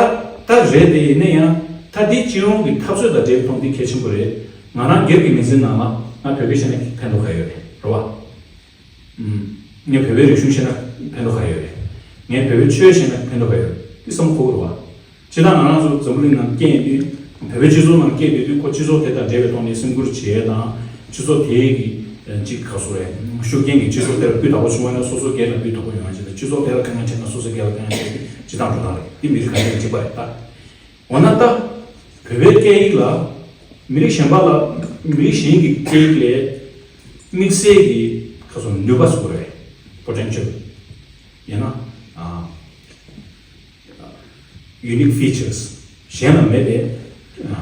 ད་རེད་དེ་ཡིན་ན་ཡང་ད་འདི་སྤྱི་ཡོངས་ཀྱི་འཐབ་རྩོད་དང་འབྲེལ་བའི་ཐོག་འདི་གལ་ཆེན་པོ་རེད། ང་རང་སྒེར་གྱི་ངོས་འཛིན་ནང་ལ་ང་བོད་སྐད་ཤེས་ན་ཕན་ཐོགས་ག་ཡོད་རེད། རེད་བ། ངས་བོད་པའི་རིག་གཞུང་ཤེས་ན་ཕན་ཐོགས་ག་ཡོད་རེད། ངས་བོད་པའི་ཆོས་ཤེས་ན་ཕན་ཐོགས་ག་ཡོད་རེད། འདི་བསམ་བློ་འཁོར་གྱི་རེད་བ། སྤྱིར་བཏང་ང་རང་ཚོ་འཛམ་བུ་གླིང་ནང་སྐྱེས་དུས་བོད་པའི་སྤྱི་ཚོགས་ནང་སྐྱེས་དུས་དུས་ཁོ་སྤྱི་ཚོགས་དེ་དང་འབྲེལ་བའི་ཐོག་ནས་སེམས་ཁུར་བྱེད་ཡས་དང་སྤྱི་ཚོགས་དེའི་གི་ཅིག་ག་ཚོད་རེད། ཤུགས་རྐྱེན་གྱིས་སྤྱི་ཚོགས་དེ་ལ་སྤུས་དག་པོ་བྱུང་བ་ན་སོ་སོ་སྒེར་ལ་སྤུས་དག་པོ་ཡོང་ཡ་ཅིག་དང་སྤྱི་ཚོགས་དེ་ལ་དཀའ་ངལ་འཕྲད་ན་སོ་སོ་སྒེར་ལ་དཀའ་ངལ་འཕྲད་ཀྱི་སྤྱིར་བཏང་འགྲོ་སྟངས་རེད། འདི་མི་རིགས་གང་ཅིའི་གཅིག་པ་རེད་ད། འོ་ན་ད། བོད་པའི་སྐད་ཡིག་ལ། མི་རིགས་གཞན་པ་ལ། མི་རིགས་གཞན་གྱི་སྐད་ཡིག་ལས། དམིགས་བསལ་གྱི་ཁ་སོ་ནུས་པ་ཟེར་དགོས་རེད། Potential ཡང་ན། ཨ། Unique features གཞན་ལ་མེད་པའི། ཨ།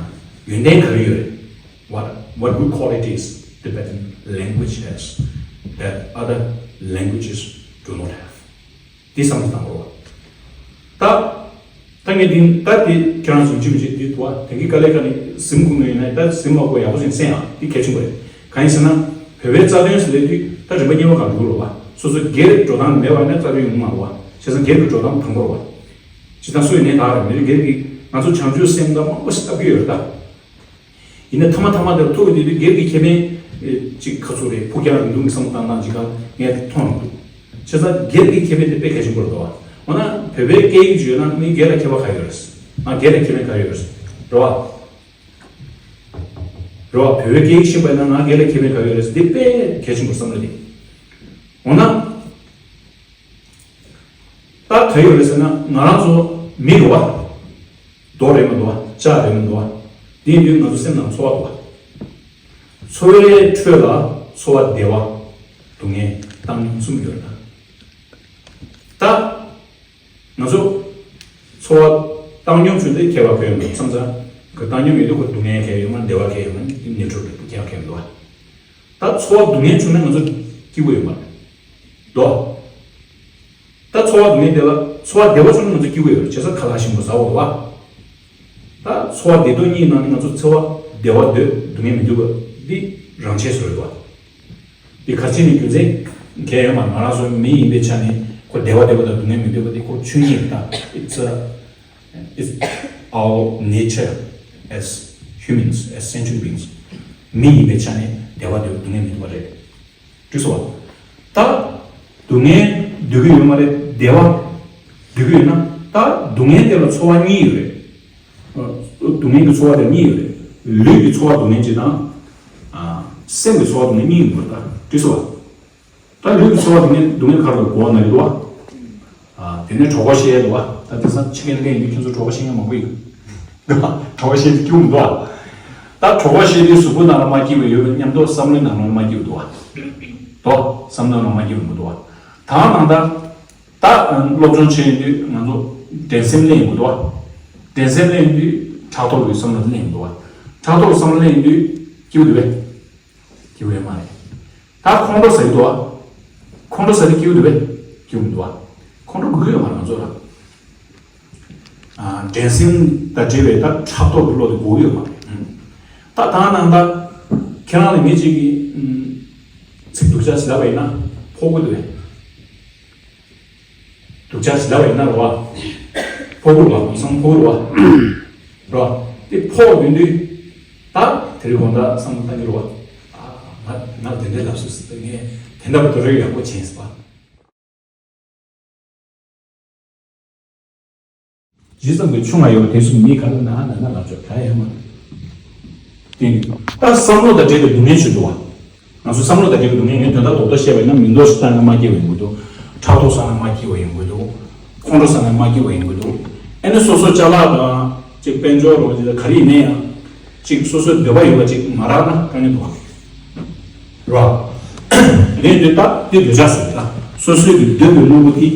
ཡོན་ཏན་ག་རེ་ཡོད་རེད། What, what good qualities Tibetan language has that other languages do not have? འདི་བསམ་བློ་བཏང་དགོས། ད། ད་ངས་འདི་ད་འདི་ཁྱེད་རང་ཚོ་འཇིམ་བྱེད་འདི་འདུག་བ། དེང་གི་དཀའ་ལས་ཁ་ནས་གཟིམ་ཁུག་ནས་ཡིན་ན་ད་གཟིམ་མ་དགོས་ཡག་པོ་ཞིག་གསན་ཡག་འདི་གལ་ཆེན་པོ་རེད། གང་ཡིན་ཟེར་ན། བོད་པའི་རྩ་དོན་ཟེར་ལས་དུས་ད་རིམ་པ་གཉིས་པ་གང་འགྲོ་རོགས་བ། སོ་སོ་སྒེར་འགྲོ་སྟངས་མེད་པ་ནས་རྩ་དོན་ཡོང་མ་རོགས་བ། བྱས་ཙང་སྒེར་གྱི་འགྲོ་སྟངས་དང་པོ་རོགས་བ། ཇི་ལྟར་སུ་ཡིན་ནའི་ད་རེད་མི་རིགས་སྒེར་གྱི་ང་ཚོ་བྱང་ཆུབ་སེམས་དང་མང་པོ་ཞིག་བཏབ་ཀྱི་ཡོད་རེད་ད། ཡིན་ན་ཐ་མ་ཐ་མ་དེར་ཐུག་ཡོང་དུས་སྒེར་གྱི་ཁེ་ཕན་ཅིག་ག་ཚོད་རེད། ཕུགས་རྒྱང་རིང་ཐུང་གི་བསམ་བློ་བཏང་སྟངས་ཅིག་གང་ངས་མཐོང་ཡོང་འདུག་བྱས་ཙང་སྒེར་གྱི་ཁེ་ཕན་དེ་དཔེ་གལ་ཆེན་པོ་རེད་འདུག་བ། འོ་ན་བོད་པའི་སྐད་ཡིག་བརྗོད་ན་ངའི་སྒེར་ལ་ཁེ་ཕན་ག་ཡོད་རེད། ང་སྒེར་ལ་ཁེ་ཕན་ག་ཡོད་རེད། རེད་བ། རེད་བ། བོད་པའི་སྐད་ཡིག་ཤེས་པ་ཡིན་ན་ང་སྒེར་ལ་ཁེ་ཕན་ག་ཡོད་རེད། འདི་དཔེ་གལ་ཆེན་པོ་བསམ་བློ་དེ། འོ་ན། ད་ག་ཡོད་རེད་ཟེར་ན་ང་རང་ཚོ་མི་རེད་བ། རྡོ་རེད་མ་གཏོགས་བ། ལྕགས་རེད་མ་གཏོགས་བ། དེ་ཡིན་དུས་ང་ཚོ་སེམས་ནང་ཚོར་བ་འདུག་བ། འཚོ་བའི་ཁྲོད་ལ་འཚོ་བ་བདེ་བ། སྡུག་བསྔལ་བཏང་སྙོམས་གསུམ་ཡོད་རེད་ད། ད། ང་ཚོ་འཚོ་བ་བཏང་སྙོམས་བྱུང་སྟེ་ཁྱད་པར་ག་ཡོད་མེད་བསམ་ཙང་། གི་བཏང་སྙོམས་ཡོད་དུས་ཁོ་སྡུག་བསྔལ་ག་ཡོད་མ་བདེ་བ་ག་ཡོད་མ་ནི་ནེ་ཊོར་རེད། ཁྱད་པར་ག་ཡོད་མ་འདུག་བ། ད་འཚོ་བ་སྡུག་བསྔལ་བྱུང་ན་ང་ཚོ་སྐྱིད་པོ་ཡོད་མ་རེད་དོ། ད་འཚོ་བ་སྡུག་བསྔལ་དེ་ལ་འཚོ་བ་བདེ་བ་བྱུང་ན་ང་ཚོ་སྐྱིད་པོ་ཡོད་རེད། བྱས་ཙང་ཁ་ལག་ཞིམ་པོ་ཟ་འོ་དོ་བ། ད་འཚོ་བ་བདེ་སྡུག་གཉིས་ནང་ནས་ང་ཚོ་འཚོ་བ་བདེ་བ་འདོད་སྡུག་བསྔལ་མི་འདོད་པ་འདི་རང་ཆས་སུ་རེད་དོ། འདི་ག་ཅི་ནས་རྒྱུ་མཚན་གལ་ཡོད་མ་རེད། ང་རང་ཚོ་མི་ཡིན་པའི་ཆ་ནས་ཁོ་བདེ་བ་བདེ་བ་དང་སྡུག་བསྔལ་མི་འདོད་པ་འདི་ཁོ་ཆོས་ཉིད་རེད་ད། It's a, it's our nature as humans, as sentient beings. མི་ཡིན་པའི་ཆ་ནས་བདེ་བ་འདོད་སྡུག་བསྔལ་མི་འདོད་པ་རེད། འགྲིག་སོང་བ། ད་སྡུག་བསྔལ་འདོད་ཀྱི་ཡོད་མ་རེད། བདེ་བ་འདོད་ཀྱི་ཡོད་ན་ད་སྡུག་བསྔལ་དེ་ལ་ཚོར་བ་གཉིས་ཡོད་རེད། སྡུག་བསྔལ་གྱི་ཚོར་བ་དེ་གཉིས་ཡོད་རེད། ལུས་ཀྱི་ཚོར་བ་སྡུག་བསྔལ་གཅིག་དང་། ཨ། སེམས་ཀྱི་ཚོར་བ་སྡུག་བསྔལ་གཉིས་ཡོད་རེད་ད། འགྲིག་སོང་བ། ད་ལུས་ཀྱི་ཚོར་བ་སྡུག་བསྔལ་སྡུག་བསྔལ་ག་རེ་གོ་བ་ན་ཡོད་བ། ཨ། དེ་ནས་གྲོད་ཁོག་བཤལ་ཡོད་བ། ད་དེང་སང་ཕྱི་རྒྱལ་ལ་ཡིན་དུས་ཁྱོད་ཚོ་གྲོད་ཁོག་བཤལ་མཁན་མང་པོ་ཡོད། གྲོད་ཁོག་བཤལ་དུས་སྐྱིད་པོ་མི་འདུག་བ། ད་གྲོད་ཁོག་བཤལ་དུས་གཟུགས་པོ་ནང་ལ་མ་སྐྱིད་པ་ཡོད་པའི་མཉམ་དུ་བསམ་བློའི་ནང་ལ་མ་སྐྱིད་པ་འདུག་བ། དོ། བསམ་བློའི་ནང་མ་སྐྱིད་པ་མི་འདུག་བ། ད་ནང་ད། ད་སློབ་སྦྱོང་བྱེད་ཡོང་དུས་ང་ཚོ་འགྲན་སེམས་སླེབས་ཡོང་གི་འདུག་བ། འགྲན་སེམས་སླེབས་ཡོང་དུས་ཕྲག་དོག་གི་བསམ་བློ་སླེབས་ཡོང་གི་འདུག་བ། ཕྲག་དོག་བསམ་བློ་སླེབས་ཡོང་དུས་སྐྱིད་པོ་འདུག་བས། སྐྱིད་པོ་ཡོད་མ་རེད། ད་ཁོང་ཁྲོ་ཟ་གི་འདུག་བ། ཁོང་ཁྲོ་ཟ་དུས་སྐྱིད་པོ་འདུག་བས། སྐྱིད་པོ་མི་འདུག་བ། ཁོང་ཁྲོ་དགོས་ཀྱི་ཡོད་མ་རེད་ང་ཚོ་ལ། ཨ། འགྲན་སེམས་དང་འབྲེལ་བའི་ད་ཕྲག་དོག་གི་བློ་དེ་དགོས་ཀྱི་ཡོད་མ་རེད། ད་ད་ནང་ད་ཁྱེད་རང་ལ་མི་གཅིག་གིས་ཚིག་སྡུག་ཅག་ཞིག་ལབ་པ་ཡིན་ན་ཕོག་གི་འདུག་བས། སྡུག་ཅག་ཞིག་ལབ་པ་ཡིན་ན་རེད་བ། ཕོག་གི་རེད་བ། དེང་སང་ཕོག་གི་རེད་བ། རེད་བ། དེ་ཕོག་ཡོང་དུས་ད་དེ་རིང་དགོང་དག་བསམ་བློ་བཏང་གི་རེད་བ། ཨ། ང་ང་དེ་འདྲ་ལབ་སོང་ཟེར། ངས་དེ་འདྲ་བ་དེ་རིང་ཡག་པོ་བྱས་ཟེར་བ། ཇི་ཙམ་གྱི་ཆུང་བ་ཡོད་དེ་ཚོ་མི་ག་རེ་ན་ན་ན་ལབ་ཆོག་ད་ཡོད་མ་རེད། དེ་ནི་ད་བསམ་བློ་དང་འབྲེལ་བའི་སྡུག་བསྔལ་ཞིག་འདུག་བ། ང་ཚོ་བསམ་བློ་དང་འབྲེལ་བའི་སྡུག་བསྔལ་ངས་དོན་དག་རྡོག་རྡོག་བཤད་པ་ཡིན་ན་མིག་མདོག་ཞིག་བལྟས་ན་མ་སྐྱིད་པ་ཡོང་གི་འདུག་ཕྲག་དོག་ཟ་ན་མ་སྐྱིད་པ་ཡོང་གི་འདུག་ཁོང་ཁྲོ་ཟ་ན་མ་སྐྱིད་པ་ཡོང་གི་འདུག་ཨ་ནི་སོ་སོ་ཅ་ལག་དང་ཅིག་དཔལ་འབྱོར་རོགས་ཅིག་དང་ག་རེ་ཡིན་ན་ཡང་ཅིག་སོ་སོའི་འདོད་པ་ཡོད་པ་ཅིག་མ་རག་ན་དཀའ་ངལ་འདུག་བ། རེད་བ། དེ་འདོད་ད་དེ་འདོད་ཆགས་ཟེར་ད། སོ་སོའི་གི་འདོད་པའི་དངོས་པོ་དེ།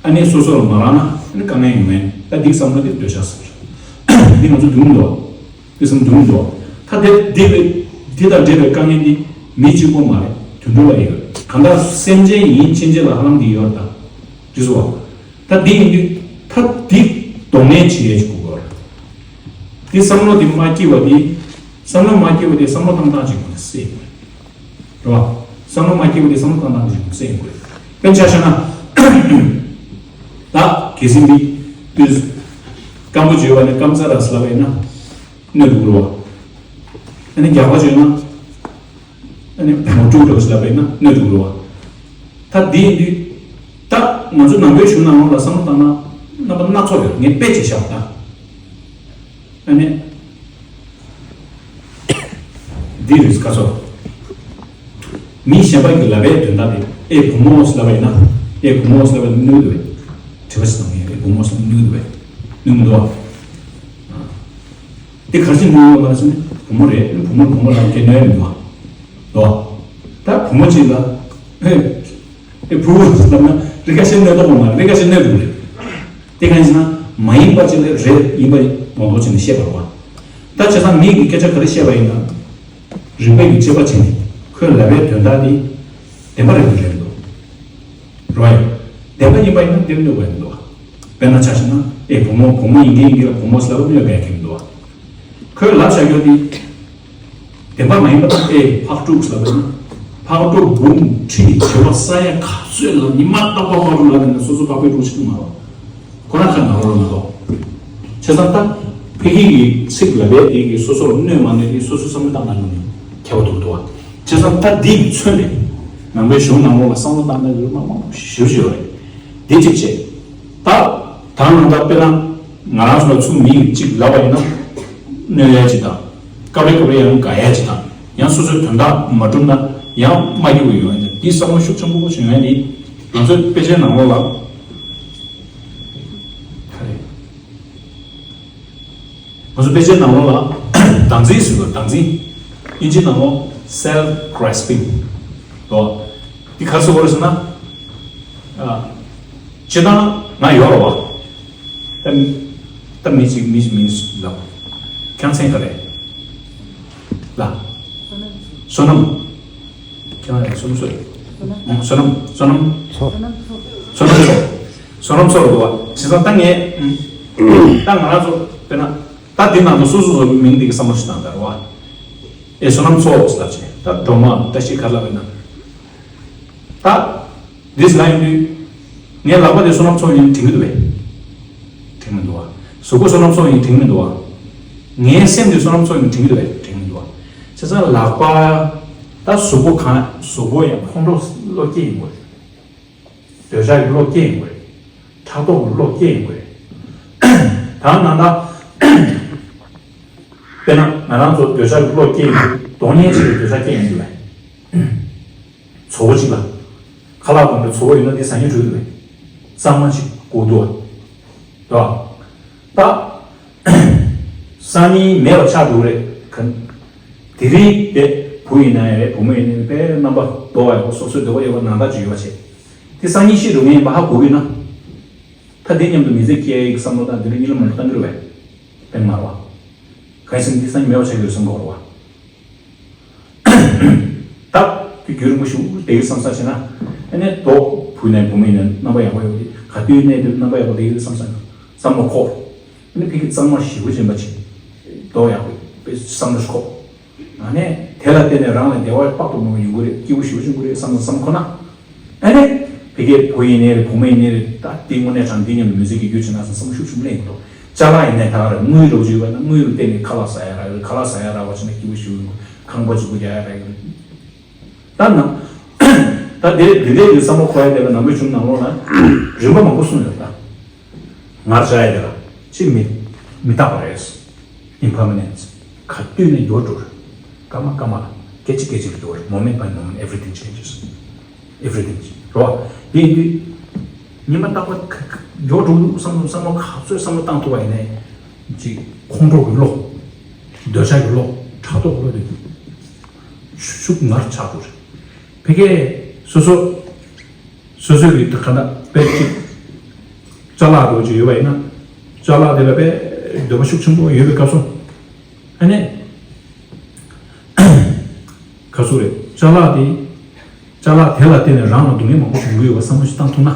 ཨ་ནི་སོ་སོ་ལ་མ་རག་ན་ཨ་ནི་དཀའ་ངལ་ཡོང་ངེས། ད་འདི་བསམ་ན་དེ་འདོད་ཆགས་ཟེར། འདི་ང་ཚོ་སྡུག་མི་འདུག་འདི་བསམ་སྡུག་མི་འདུག་ད་དེ་འདི་བའི་འདི་དང་འབྲེལ་བའི་དཀའ་ངལ་འདི་མི་གཅིག་པོ་མ་རེད། དུད་འགྲོ་ལ་ཡོད། གང་ལྟར་སེམས་ཅན་ཡིན་ཕྱིན་ཆད་ལ་ཧ་ལམ་འདི་ཡོད་ད། འདི་བཟོ་བ། ད་འདི་ཡིན་དུས་ད་འདི་གདོང་ལེན་བྱེད་ཡས་ཅིག་དགོས་ཀྱི་རེད། འདི་བསམ་བློ་འདི་མ་སྐྱིད་པ་འདི། བསམ་བློ་མ་སྐྱིད་པ་འདི་བསམ་བློ་བཏང་སྟངས་ཅིག་དགོས་ནས་སེ། རེད་བ། བསམ་བློ་མ་སྐྱིད་པ་དེ་བསམ་བློ་བཏང་སྟངས་ཀྱི་གཞུང་སེང་དགོས། དཔེར་ན་ཆ་བཞག་ན། ད་གལ་སྲིད་འདི་དུས་སྐམ་པོ་བརྗོད་པ་ནི་སྐམ་ཚ་ར་ཟེར་ལབ་པ་ཡིན་ན་གནོད་འགྲོ་གི་རེད་བ། ཨ་ནི་རྒྱགས་པ་བརྗོད་ན་ཨ་ནི་བུ་མོ་དཀྲུག་འགྲོ་ཟེར་ལབ་པ་ཡིན་ན་གནོད་འགྲོ་གི་རེད་བ། ད་འདི་ཡིན་དུས་ད་ང་ཚོ་ནང་པའི་གཞུང་ནང་ལོགས་ལ་བསམ་བློ་བཏང་ན་རྣམ་པ་སྣ་ཚོགས་ཡོད། ངས་དཔེ་ཅིག་བཞག་ད། ཨ་ནི། འདི་རེད་ཁ་སོ། མི་གཞན་པ་གི་ལབ་པའི་དོན་དག་དེ་ཨེ་བུ་མོ་ལབ་པ་ཡིན་ན་ཨེ་བུ་མོ་ལབ་པ་ནི་གནོད་འདུག་བས། དྲི་བ་ཞིག་བཏང་ཡོད། ཨེ་བུ་མོ་ལབ་ནི་གནོད་འདུག་བས། གནོད་མི་འདུག་བ། དེ་ག་རེ་བྱས་གནོད་ཡོད་མ་རེད་ཟེར་ན་བུ་མོ་རེད། བུ་མོ་བུ་མོ་ལབ་ཀྱི་གནོད་མི་འདུག་བ། འདུག་བ། ད་བུ་མོ་གཅིག་ལ་ཨེ། དེ་བུ་ལབ་ན་རི་ཁ་ཤས་གནོད་དོགས་མ་རེད། རི་ཁ་ཤས་གནོད་འདུག་རེད། དེ་གང་ཡིན་ཟེར་ན་མ་ཡིན་པ་ཅིག་ལ་རེད་ཡིན་པ་མང་པོ་བྱས་ནས་བཤད་པ་རེད་བ། ད་བྱས་ཙང་མིའི་གི་སྐད་ཆ་ག་རེ་བཤད་པ་ཡིན་ན། རིགས་པས་ཀྱི་དཔྱད་པ་བྱས་ནས་ཁོས་ལབ་པའི་དོན་དག་དེ་བདེན་པ་རེད་འདུག་རེད་འདུག་རེད་བ། བདེན་པ་ཡིན་པ་ཡིན་ན་འདིར་གནོད་པ་ཡིན་འདུག་དཔེར་ན་ཆ་བཞག་ན་ཨེ་བུ་མོ་བུ་མོ་ཡིན་གྱི་ཡིན་གྱི་ལ་བུ་མོ་ཟེར་ལབ་པ་གནོད་པ་ཡང་གང་ཡང་མི་འདུག་ཁོས་ལབ་བྱ་རྒྱུ་དེ། བདེན་པ་མ་ཡིན་པ་དང་ཨེ་ཕག་ཕྲུག་ཟེར་བ་ན། ཕག་གྲུ་འབུམ་ཁྲི་བྱེ་བ་ས་ཡ་ག་ཚོད་ལ་ཉི་མ་རྟག་པར་ཕག་གྲུ་ལ་ནི་སོ་སོ་ཕག་པའི་གྲུ་ཞིག་མ་རོ། ཁོ་རང་ཁ་ནང་རོ་མ་རོ། བྱས་ཙང་ད་ ཕ་གི་གི་ཚིག་ལབ་པའི་དེ་གི་སོ་སོར་གནོད་མ་གནོད་དེ་སོ་སོའི་བསམ་བློ་བཏང་སྟངས་ལ་ནི་ཁྱད་པར་འདུག་འདུག་བ། བྱས་ཙང་ད་འདི་མཚོན་ནས་ནང་པའི་གཞུང་ནང་ལོགས་ལ་བསམ་བློ་བཏང་སྟངས་ཀྱི་མང་པོ་ཞེ་པོ་ཅིག་ཡོད་རེད། དེ་གཅིག་བྱས། ད་ད་ནང་ད་དཔེར་ན་ང་རང་ཚོ་ལ་ཚུར་མི་ཡིས་གཅིག་ལབ་པ་ཡིན་ན་གནོད་ཡ་གཅིག་དང་། སྐབས་རེ་སྐབས་རེ་ཡང་དགའ་ཡ་གཅིག་དང་། ཡང་སོ་སོའི་དོན་དག་མ་འགྲུབ་ན་ཡང་མ་སྐྱིད་པོ་ཡོང་ཡ་དེ་འདི་བསམ་བློ་ཤུགས་ཆེན་པོ་བྱུང་ཡ་དེ་ང་ཚོའི་དཔེ་ཆའི་ནང་ལོགས་ལ། ང་ཚོ་དཔེ་ཆའི་ནང་ལོགས་ལ་བདག་འཛིན་ཟེར་བ། བདག་འཛིན། དབྱིན་ཇིའི་ནང་ལོགས་self grasping་རེད་བ། འདི་ག་རེ་ཟེར་དགོས་རེད་ཟེར་ན། ཨ། སྤྱིར་བཏང་ང་ཡོད་རེད་བ། ད་ད་མི་གཅིག་མི་མི་ལ་ཁྱེད་མཚན་ག་རེ་ལ། བསོད་ནམས། ཁྱེད་རང་ཡང་བསོད་ནམས་ཚོ་རེད། ཨང་། བསོད་ནམས། བསོད་ནམས་ཚོ། བསོད་ནམས་ཚོ། བསོད་ནམས་ཚོ་རེད་བ། བྱས་ཙང་ད་ངས་ཨང་། ད་ང་རང་ཚོ་དཔེར་ན་ད་འདི་ནང་དུ་སོ་སོ་སོ་མིང་འདི་གི་བསམ་བློ་ཞིག་བཏང་ད་རེད་བ། ཨེ་བསོད་ནམས་ཚོ་ཟེར་ལབ་བྱས། ད་སྒྲོལ་མ་བཀྲ་ཤིས་ག་རེ་ལབ་ཡིན་ན། ད་འདི་ཟེར་ན་ཡིན་དུས། ངའི་ལག་པ་དེ་བསོད་ནམས་ཚོགས་ཡིན་དྲན་གྱི་འདུག་བས། དྲན་མི་འདུག་བ། གཟུགས་པོ་བསོད་ནམས་ཚོགས་ཡིན་དྲན་མི་འདུག་བ། ངའི་སེམས་དེ་བསོད་ནམས་ཚོགས་ཡིན་དྲན་གྱི་འདུག་བས། དྲན་མི་འདུག་བ། བྱས་ཙང་ལག་པ། ད་གཟུགས་པོ་གང་གཟུགས་པོ་ཡང་ཁོང་ཁྲོ་བློ་སྐྱེ་ཡིན་དགོས་རེད། འདོད་ཆགས་ཀྱི་བློ་སྐྱེ་ཡིན་དགོས་རེད། ཕྲག་དོག་གི་བློ་སྐྱེ་ཡིན་དགོས་རེད། ད་ནང་ད། དཔེར་ན་ང་རང་ཚོ་འདོད་ཆགས་ཀྱི་བློ་སྐྱེ་ཡིན་དུས་གདོང་བརྙན་ཅིག་ལ་འདོད་ཆགས་སྐྱེ་ཡིན་དུས་བས། མཚོ་བོ་གཅིག་ལ། ཁ་ལག་གོན་པའི་མཚོ་བོ་ཡིན་ན་དེ་ཟ་སྙིང་བྲོ་གི་འདུག་གས། གཙང་མ་ཅིག་དགོས་འདུག་གས། ད། ད། སང་ཉིན་མེད་པ་ཆགས་འགྲོ་གི་རེད་ག། དེ་རིང་དེ་བུ་ཡིན་ན་ཡང་རེད། བུ་མོ་ཡིན་ན་ཡང་དཔེ་རྣམ་པ་འདོར་བ་ཡག་པོ་སོ་སོའི་འདོད་པ་ཡོད་པ་ནང་ལྟར་ཅིག་ཡོད་པ་བྱས། དེ་སང་ཉིན་ཤི་འགྲོ་མཁན་ཡིན་པ་ཧ་གོ་གི་ཡོད་ན། ད་དེ་མཉམ་དུ་མི་ཚེ་སྐྱེལ་ཡག་གི་བསམ་བློ་དང་དེ་འདྲ་གཉིས་ལ་མ་འགྲོ་བཏང་གི་རེད་པས། དཔེ་མ་རེད་བ། གལ་སྲིད་འདི་སང་ཉིན་མེད་པ་ཆགས་ཀྱི་ཡོད་བསམ་གྱི་ཡོད་རེད་བ། ད་དེ་རྒྱུན་རིང་པོ་ཞིག་བསྡད་ཀྱི་བསམ་བསམ་བྱས་ན། ཨ་ནི་མདོ་བུ་ནས་བུ་མོ་ཡིན་ན་རྣམ་པ་ཡག་པོ་ཡོད་དེ་ག་དུས་གནས་དུས་རྣམ་པ་ཡག་པོ་བསྡད་ཀྱི་བསམ་བསམ་བསམ་བློ་འཁོར། ཨ་ནི་ཕ་གི་གཙང་མ་ཞེ་པོ་ཅན་པ་ཅིག་མདོ་ཡག་པོ་དཔེ་བསམ་བློ་ཞིག་འཁོར། ཨ་ནི་དེ་ལ་བརྟེན་ནས་རང་ལ་བདེ་བ་དཔག་ཏུ་མེད་པ་ཡོང་གི་རེད། སྐྱིད་པོ་ཞེ་པོ་ཅིག་ཡོང་གི་རེད་བསམ་བསམ་འཁོར་ན། ཨ་ནི། ཕ་གིའི་བུ་ཡིན་ནའི་རེད། བུ་མོ་ཡིན་ནའི་རེད། ད་དེ་དངོས་གནས་དྲང་འདི་མཉམ་དུ་མི་ཚེ་སྐྱེལ་རྒྱུ་བྱེད་ན་བསམ་བསམ་ཤུགས་ཆེན་པོ་སླེབས་ཀྱི་འདུག་ཅ་ལག་ཡིན་ནའི་ད་ག་རེད། དངུལ་རོགས་བྱེད་པ་ན་དངུལ་རུ་བརྟེན་ནས་ཁ་ལག་ཟ་ཡ་རག་གི་རེད། ཁ་ལག་ཟ་ཡ་རག་པ་བྱས་ན་སྐྱིད་པོ་ཞིག་ཡོང་གི། ཁང་པ་གཅིག་པོ་རྒྱག་ཡ་རག་གི་རེད། ད་ནང་། ད་དེ་འདི་འདྲའི་གི་བསམ་བློ་འཁོར་ཡ་དེ་ལ་ནང་པའི་གཞུང་ནང་ལོགས་ལ་རིམ་པ་མང་པོ་གསུངས་ཡོད་ད། ངར་བྱ་ཡ་དེ་ལ་ཅི་མི་མི་རྟག་པ་རེད། Impermanence། ག་དུས་ནས་འགྱུར་འགྲོ་རེད། སྐར་མ་སྐར་མ་ལ་སྐད་ཅིག་སྐད་ཅིག་ལ་འགྱུར་བ་རེད། Moment by moment everything changes. Everything རོ། དེ་ཡིན་དུས་ཉི་མ་རྟག་པར་ག་ག་འགྱུར་འགྲོ་འདུག་བསམ་བློ་བསམ་བློ་ག་ཚོད་བསམ་བློ་བཏང་ཐུབ་པ་ཡིན་ནའི་ཅིག་ཁོང་ཁྲོ་གི་བློ། འདོད་ཆགས་ཀྱི་བློ། ཕྲག་དོག་གི་བློ་དེ་ཤུགས་ངར་ཆགས་འགྲོ་རེད། ཕ་གིའི་སོ་སོ། སོ་སོའི་རིགས་དང་ག་འདྲ་དཔེ་གཅིག་ཅ་ལག་འདྲ་བོ་ཅིག་ཡོད་པ་ཡིན་ན། ཅ་ལག་དེ་ལ་དཔེ་འདོད་པ་ཤུགས་ཆེན་པོ་ཡོད་པའི་སྐབས་སུ། ཨ་ནི། ག་ཚོད་རེད། ཅ་ལག་དེ། ཅ་ལག་དེ་ལ་བརྟེན་ནས་རང་ལ་སྡུག་བསྔལ་མང་པོ་ཡོང་གི་ཡོད་པ་བསམ་བློ་ཞིག་བཏང་ཐུབ་ན།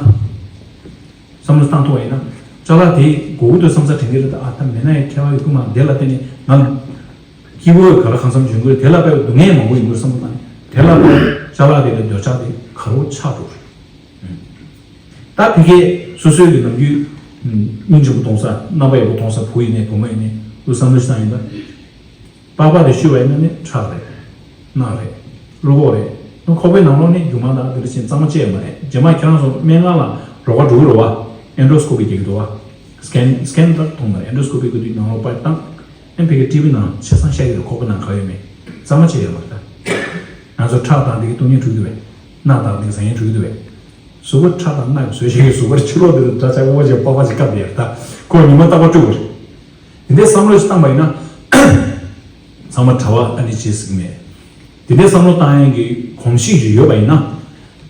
བསམ་བློ་བཏང་ཐུབ་པ་ཡིན་ན། ཅ་ལག་དེ་དགོས་ཀྱི་འདུག་བསམ་ས་དྲན་གྱི་རེད། ད་ཨ་ད་མེད་ན་ཡང་ཁྱད་པར་ཡོད་ཀྱི་མ་རེད། དེ་ལ་བརྟེན་ནས་ང་ལ། སྐྱིད་པོ་ག་རེ་གང་འཚམ་ཡོང་གི་རེད། དེ་ལ་དཔེ་སྡུག་བསྔལ་མང་པོ་ཡོང་གི་རེད་བསམ་བློ་བཏང་ནས། དེ་ལ་དཔེ་ཅ་ལག་དེ་ལ་འདོད་ཆགས་དེ་ག་རེ་ཆགས་འགྲོ་རེད། ད་ཕ་གིའི་སོ་སོའི་གི་ནམ་རྒྱུན། སྙིང་རྗེ་པོ་གཏོང་ས། རྣམ་པ་ཡག་པོ་གཏོང་ས། བུ་ཡིན་ནའི་བུ་མོ་ཡིན་ནའི་འུ་བསམ་བློ་ཞིག་བཏང་ཡིན་ད། པགས་པ་དེ་བཤུས་པ་ཡིན་ན་ནི་ཁྲག་རེད། རྣག་རེད། རུས་ཁོག་རེད། ཁོག་པའི་ནང་ལོགས་ནི་རྒྱུ་མ་དང་དེ་འདྲ་ཅན་གཙང་མ་བཅད་ཡོད་མ་རེད། རྗེས་མ་ཁྱེད་རང་ཚོ་སྨན་ཁང་ལ་རོགས་པ་འགྲོ་གི་རེད་བ། ཨེན་ཌོ་སི་ཀོ་པི་རྒྱག་གི་འདུག་བ། སི་ཀེན་སི་ཀེན་ལྟར་མཐོང་མ་རེད། ཨེན་ཌོ་སི་ཀོ་པི་གི་དུས་ནང་ལོགས་པར་བཏང་། ཨེམ་ཕི་གི་ཊི་བི་ནང་ཆ་ཚང་ཤར་གི་རེད། ཁོག་པའི་ནང་ག་ཡོད་མེད་གཙང་མ་བཅད་ཡོད་མ་རེད་ད། ང་ཚོ་ཁྲག་དང་དེ་གི་བཏུང་མཁན་འགྲོ་གི་འདུག་བས། རྣག་དང་དེ་གི་ཟ་མཁན་འགྲོ་གི་འདུག་བས། གཟུགས་པོ་ཁྲག་དང་རྣག་གིས་བཟོས་བཞག་གི་གཟུགས་པོར་ཕྱི་ལོགས་དེ་རུ་འདྲ་ཆགས། དབུ་མ་བྱས་པགས་པ་ཅིག་བཀབ་བསྡད་ཡོད་ད། ཁོ་ཉི་མ་རྟག་པར་སྤྲོད་དགོས་རེད། དེ་འདྲའི་བསམ་བློ་ཞིག་བཏང་པ་ཡིན་ན། ཚང་མ་གྲྭ་པ་ཨ་ནི་བྱེད་སྲིད་མེད། དེ་འདྲའི་བསམ་བློ་བཏང་ཡག་གི་གོམས་གཤིས་ཤིག་ཡོད་པ་ཡིན་ན།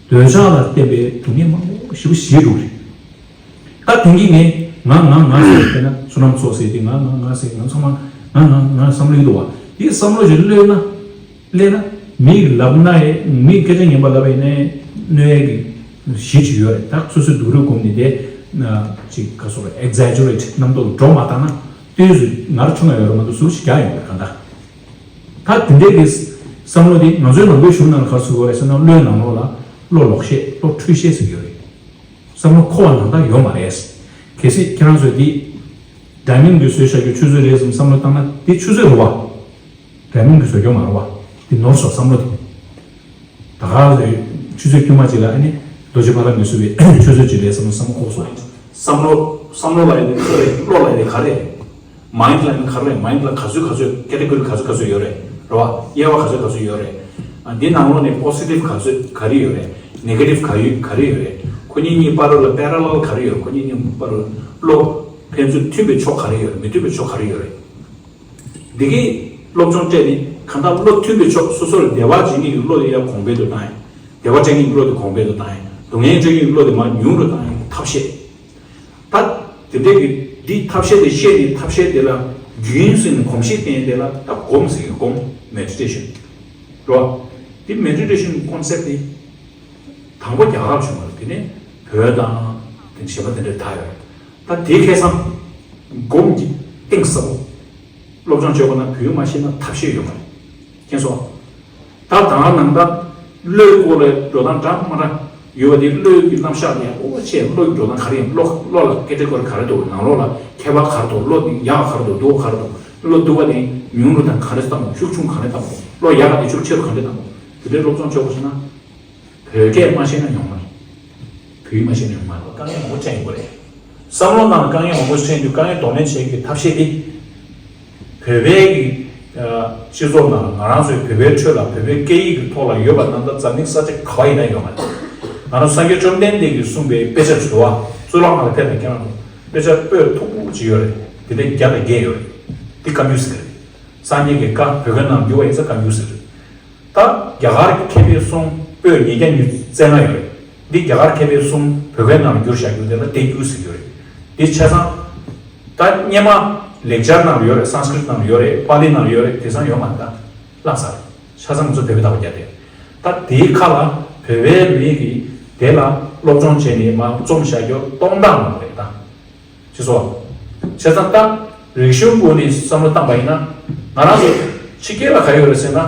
འདོད་ཆགས་ལ་བརྟེན་པའི་སྡུག་བསྔལ་མང་པོ་ཞེ་པོ་ཞིག་འགྲོ་གི་རེད། ད་དེང་གི་ངས་ང་ང་ང་ཟེར་བས་ན་བསོད་ནམས་ཚོགས་ཟེར་དེ་ང་ང་ང་ཟེར། ང་ཚང་མ་ང་ང་ང་བསམ་བློ་ཡོད་འདུག་བ། དེའི་བསམ་བློ་ཞིག་གློད་ན། གློད་ན། མིས་ལབ་ན་ཡང་མིས་སྐད་ཆ་ངན་པ་ལབ་པ་ཡིན་ན་གནོད་ཡག་གི་གཞི་ཅིག་ཡོད་རེད། ད་སོ་སོའི་སྡུག་རུས་སྒོམ་ནས་དེ་ན་ཅིག་ག་སོ་རེད། ཨེག་ཛེ་ཇེ་རེ་ཊི་རྣམ་རྟོག་འགྲོ་མ་བཏང་ན་ལྟོས་སུ་ངར་ཆུང་ཡ་ཡོད་རེད་མ་གཏོགས་ཟུར་ཞིག་རྒྱག་ཡོང་གི་རེད་གང་ལྟར། ད་དེ་འདྲའི་གི་བསམ་བློ་དེ་ང་ཚོའི་ནང་པའི་གཞུང་ནང་ལ་ག་རེ་ཟེར་གྱི་ཡོད་རེད་ཟེར་ན། བློའི་ནང་ལོགས་ལ་བློ་ལོག་ཤེས། བློ་འཁྲུལ་ཤེས་ཟེར་གྱི་ཡོད་རེད། བསམ་བློ་འཁོར་བ་ནང་ལྟར་ཡོད་མ་རེད། གལ་སྲིད་ཁྱེད་རང་ཚོས་འདི་ འདྲ་མིན་གྱི་བཟོས་བཞག་རྒྱུ་ཆུ་ཚོད་རེད་བསམ་བསམ་བློ་བཏང་ན་དེ་ཆུ་ཚོད་རེད་བ། འདྲ་མིན་གྱི་བཟོ་རྒྱུ་མ་རེད་བ། དེ་ནོར་སོང་བསམ་བློ་དེ། ད་ག་ཆུ་ཚོད་དཀྱུས་མ་གཅིག་ལ་ཨ་ནི་རྡོ་རྗེ་ཕ་ལ་མི་བཟོ་བའི་ཆུ་ཚོད་གཅིག་རེད་བསམ་བློ་བསམ་བློ་འཁོར་སོང་། བསམ་བློ་བསམ་བློ་ལ་ཡིན་ནའི་བློ་ལ་ཡིན་ནའི་ག་རེ། མའིན་ཌི་ལ་ཡིན་ག་རེ། མའིན་ཌི་ལ་ག་ཚོད་ག་ཚོད་ཀེ་ཊི་གོ་རི་ག་ཚོད་ག་ཚོད་ཡོད་རེད། རེད་བ། དབྱེ་བ་ག་ཚོད་ག་ཚོད་ཡོད་རེད། ཨ་འདི་ནང་ལོགས་ནས་པོ་སི་ཊིབ་ག་ཚོད་ག་རེ་ཡོད་རེད། ནེ་གེ་ཊིབ་ག་ཡོད་ག་རེ་ཡོད་རེད། ཁོ་གཉིས་གཉིས་བར་ལ་པེ་ར་ལལ་ག་རེ་ཡོད། ཁོ་གཉིས་གཉིས་བར་ལ་བློ་ཕན་ཚུན་མཐུན་པའི་ཕྱོགས་ག་རེ་ཡོད་རེད། མི་མཐུན་པའི་ཕྱོགས་ག་རེ་ཡོད་རེད། འདི་གའི་སློབ་སྦྱོང་སྤྲད་ནས་གང་ལྟར་བློ་མཐུན་པའི་ཕྱོགས། སོ་སོར་བདེ་བ་སྦྱིན་མཁན་གྱི་བློ་དེ་ཡང་གོང་འཕེལ་དུ་བཏང་ཡ། བདེ་བ་སྤྲད་མཁན་གྱི་བློ་དེ་གོང་འཕེལ་དུ་བཏང་ཡ། སྡུག་བསྔལ་སྤྲད་མཁན་གྱི་བློ་དེ་མར་ཉུང་རུ་བཏང་ཡ་ཐབས་ཤེས། ད་དེ་འདྲའི་གི་འདི་ཐབས་ཤེས་དེ་ཤེས་ནས་ཐབས་ཤེས་དེ་ལ་རྒྱུན་བསྲིངས་ནས་གོམས་གཤིས་བསྟེན་དེ་ལ་ད་སྒོམ་ཟེར་གི། སྒོམ། མེ་ཌི་ཊེ་ཤན་རོ། འདི་མེ་ཌི་ཊེ་ཤན་ཀོན་སེབ་དེ་དང་པོ་རྒྱ་གར་བྱུང་བ་རེད། དེ་ནས་བོད་དང་དེ་གཞན་པ་དེ་འདྲ་ད་ཡོད་རེད། ད་དེ་ཁ་སང་སྒོམ་གྱི་གཏིང་ཟབ་པོ། སློབ་སྦྱོང་བྱེད་དགོས་ན་བོད་ཡིག་མ་ཤེས་ན་ཐབས་ཤེས་ཡོད་མ་རེད། མཁྱེན་སོང་། ད་ད་ནང་ད་བློའི་སྐོར་ལ་འགྲོ་སྟངས་འདྲ་མ་འདྲ་ཡོད་པ་དེ། བློའི་གི་རྣམ་གཞག་དེ་ཡང་ཨོ་ཅེ་བློ་གི་འགྲོ་སྟངས་ག་རེ་ཡིན། བློ་བློ་ལ་ཀེ་ཊི་གོ་རི་ག་རེ་འདུག་ནང་ལོགས་ལ་ཁྱད་པར་ག་རེ་འདུག་བློ་དེ་ཡག་ག་རེ་འདུག་སྡུག་ག་རེ་འདུག་བློ་སྡུག་པ་དེ་ཉུང་རུ་དང་ག་རེ་བཏང་དགོས། ཤུགས་ཆུང་ག་རེ་བཏང་དགོས། བློ་ཡག་པ་དེ་ཤུགས་ཆེ་རུ་ག་རེ་བཏང་དགོས། དེ་འདྲའི་སློབ་སྦྱོང་བྱེད་དགོས་ཟེར་ན། བོད་སྐད་མ་ཤེས་ན་ཡོང་མ་རེད། བོད་ཡིག་མ་ཤེས་ན་ཡོང་མ་རེད། དཀའ་ངལ་མང་པོ་འཕྲད་ཡོང་གི་རེད། བསམ་བློ་ནང་དཀའ་ངལ་མང་པོ་འཕྲད་དུས་དཀའ་ངལ་གདོང་ལེན་བྱེད་ཀྱི་ཐབས་ཤེས་དེ། བོད་པའི་གི་སྤྱི་ཚོགས་ནང་ང་རང་ཚོའི་བོད་པའི་ཁྲོད་ལ་བོད་པའི་སྐད་ཡིག་གི་ཐོག་ལ་ཡོད་པ་ནང་ད་འཛམ་གླིང་ས་ཆ་ག་བ་ཡིན་ན་ཡོད་མ་རེད། ང་རང་སངས་རྒྱས་བཅོམ་ལྡན་འདས་ཀྱིས་གསུངས་པའི་དཔེ་ཆ་ཞུ་བ་གཙུག་ལག་ཁང་ལ་ཕེབས་ནས་ཁྱེད་རང་ཚོ་དཔེ་ཆ་པོད་མཐུག་པོ་ཅིག་ཡོད་རེད། དེ་འདྲ་བརྒྱ་དང་བརྒྱད་ཡོད་རེད། འདི་བཀའ་འགྱུར་ཟེར་གི་རེད། སངས་རྒྱས་ཀྱི་བཀའ་བོད་སྐད་ནང་བསྒྱུར་བ་ཡིན་ཙང་བཀའ་འགྱུར་ཟེར་གི་རེད། ད་རྒྱ་གར་མཁས་པའི་གསུང་པོད་ཉིས་བརྒྱ་ཉི་ཤུ་རྩ་ལྔ་ཡོད་རེད། འདི་རྒྱ་གར་མཁས་པའི་གསུང་བོད་སྐད་ནང་བསྒྱུར་བཞག་རྒྱུ་དེ་ལ་དེབ་འགྱུར་ཟེར་གྱི་ཡོད་རེད། འདི་ཆ་ཚང་ད་སྔོན་མ་ལེགས་སྦྱར་ནང་ཡོད་རེད། སཾ་སྐྲྀཏ་ནང་ཡོད་རེད། པཱ་ལི་ནང་ཡོད་རེད། དེང་སང་ཡོད་མ་རེད། ད་བརླག་ཚར། ཆ་ཚང་ང་ཚོ་བོད་པའི་ལྟ་བ་རྒྱབ་དེ། ད་དེའི་ཁ་ལ་བོད་པའི་མི་གིས་དེ་ལ་སློབ་སྦྱོང་བྱས་ནས་མར་རྩོམ་བཞག་རྒྱུ་སྟོང་དག་མ་རེད་ད། ཅེས་སོ། བྱས་ཙང་ད་རིག་གཞུང་སྒོ་ནས་བསམ་བློ་བཏང་པ་ཡིན་ན། ང་རང་ཚོ་ཕྱི་རྒྱལ་ལ་ག་ཡོད་རེད་ཟེར་ན།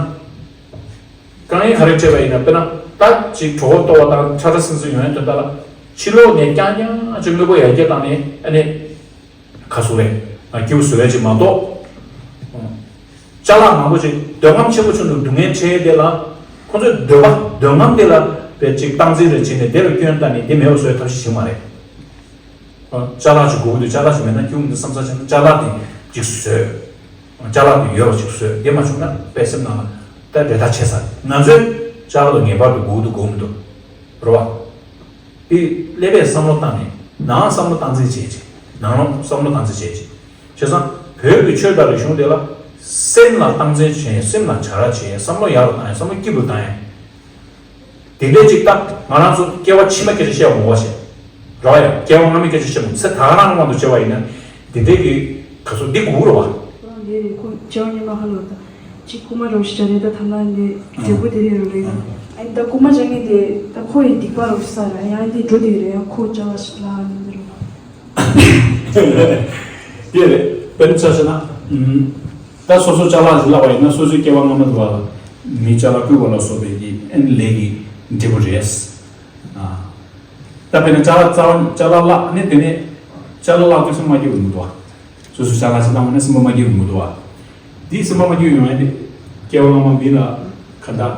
དཀའ་ངལ་ག་རེ་འཕྲད་པ་ཡིན་ན། དཔེར་ན་ད་ཅིག་གྲོད་ཁོག་ལྟོགས་པ་དང་ཁྲ་ཁྲ་སིང་སིང་ཡོང་ཡ་དོན་དག་ལ། ཕྱི་ལོགས་ནས་རྐྱང་རྐྱང་ཅིག་དངོས་པོ་ཡར་རྒྱས་བཏང་ནས། ཨ་ནི་ག་སུ་རེད། སྐྱིད་པོ་བཟོ་ཡ་ཅིག་མ་གཏོགས། ཅ་ལག་མང་པོ་ཅིག་འདོད་རྔམ་ཆེན་པོ་བྱུང་འདུག་སྡུག་བསྔལ་འཕྲད་དེ་ལ། ཁོ་ཚོས་འདོད་པ་འདོད་རྔམ་དེ་ལ་བས་ཅིག་སྟངས་འཛིན་རེ་བྱས་ནས་དེ་ལ་སྐྱོན་བཏང་ནས་དེ་མེད་པ་བཟོ་ཡ་ཐབས་ཤེས་བྱེད་མ་རེད། ཅ་ལག་ཅིག་དགོས་ཀྱི་འདུག་ཅ་ལག་ཅིག་མེད་ན་སྐྱིད་པོ་མི་འདུག་བསམ་ས་བྱས་ན་ཅ་ལག་དེ་ཅིག་བཟོས། ཅ་ལག་དེ་ཡོད་པ་ཅིག་བཟོས། དེ་མ་བྱུང་ན་དཔེ་སེམས་ནང་ལ་ད་འདྲེ་ཐག་ཆད་ས་རེད། ང་ཚོས་ཅ་ལག་དེ་ངེས་པར་དུ་དགོས་ཀྱི་འདུག་དགོས་མི་འདུག་རེད་བ། དེ་ཀླད་པས་བསམ་བློ་བཏང་ནས་ནང་བསམ་བློ་བཏང་རྩིས་བྱེད་ཅིག་ནང་ལོགས་བསམ་བློ་བཏང་རྩིས་བྱེད་ཅིག་བྱས་ཙང་བོད་ཀྱི་ཆོས་དང་རིག་གཞུང་དེ་ལ་སེམས་ལ་སྟངས་འཛིན་བྱེད་ཡས། སེམས་ལ་བྱ་ར་བྱེད་ཡས། བསམ་བློ་ཡག་རུ་བཏང་ཡས། བསམ་བློ་སྐྱིད་པོ་བཏང་ཡས། དེ་འདྲའི་ཅིག་ད་ང་རང་ཚོ་སྐྱེ་བ་ཕྱི་མ་སྐད་ཆ་བཤད་མ་དགོས་པ་བྱས། རོ་ཡ། སྐྱེ་བ་སྔ་མའི་སྐད་ཆ་བཤད་མ་དགོས། ཚེ་ད་ག་རང་དབང་དུ་བྱས་པ་ཡིན་ན་དེ་འདྲའི་གི་ག་ཚོད་འདི་དགོས་རོ་བ། རང་ལས་རེད། ཁོ་སྐྱེ་བ་སྔ་མ་ཧ་ལོ་ད་ཅིག་རྐུ་མ་རོ་ཞིག་བྱ་རེད། ད་ཐ་ན་འདི་འབྲས་བུ་དེ་རེད་རོ་རེད། ཨ་ནི་ད་རྐུ་མ་བྱ་མཁན་དེ་ད་ཁོ་ཡི་སྡིག་པ་རོ་ས་ར་ཡང་འདི་འགྲོ་དེ་རེད། ཡང་ཁོ་བྱ་བ་ཞིག་ལ་ནི་འདི་རོ། དེ་རེད། དཔེར་ན་ཆ་བཞག་ན། ད་སོ་སོ་ཅ་ལག་ཅིག་བརླག་པ་ཡིན་ན་སོ་སོའི་སྐྱེ་བ་སྔ་མ་དུ་བ་ལ་མི་ཅ་ལག་རྐུ་བ་ལ་སོགས་པའི་གི་ཨན་ལས་ཀྱི་འབྲས་བུ་རེད། ཨ། ད་དཔེར་ན་ཅ་ལག་རྩ་བ་ཅ་ལག་བརླག་ནས་དེ་ནས་ཅ་ལག་བརླག་དུས་སེམས་མ་སྐྱིད་པ་མི་འདུག་བ། སོ་སོ་ཅ་ལག་ཅིག་བཏང་བ་ན་སེམས་པ་མ་སྐྱིད་པ་མི་འདུག་བ། འདིས་སེམས་པ་མ་སྐྱིད་པ་ཡོང་ཡ་དེ་སྐྱེ་བ་སྔ་མ་མི་ལ་ག་འདྲ་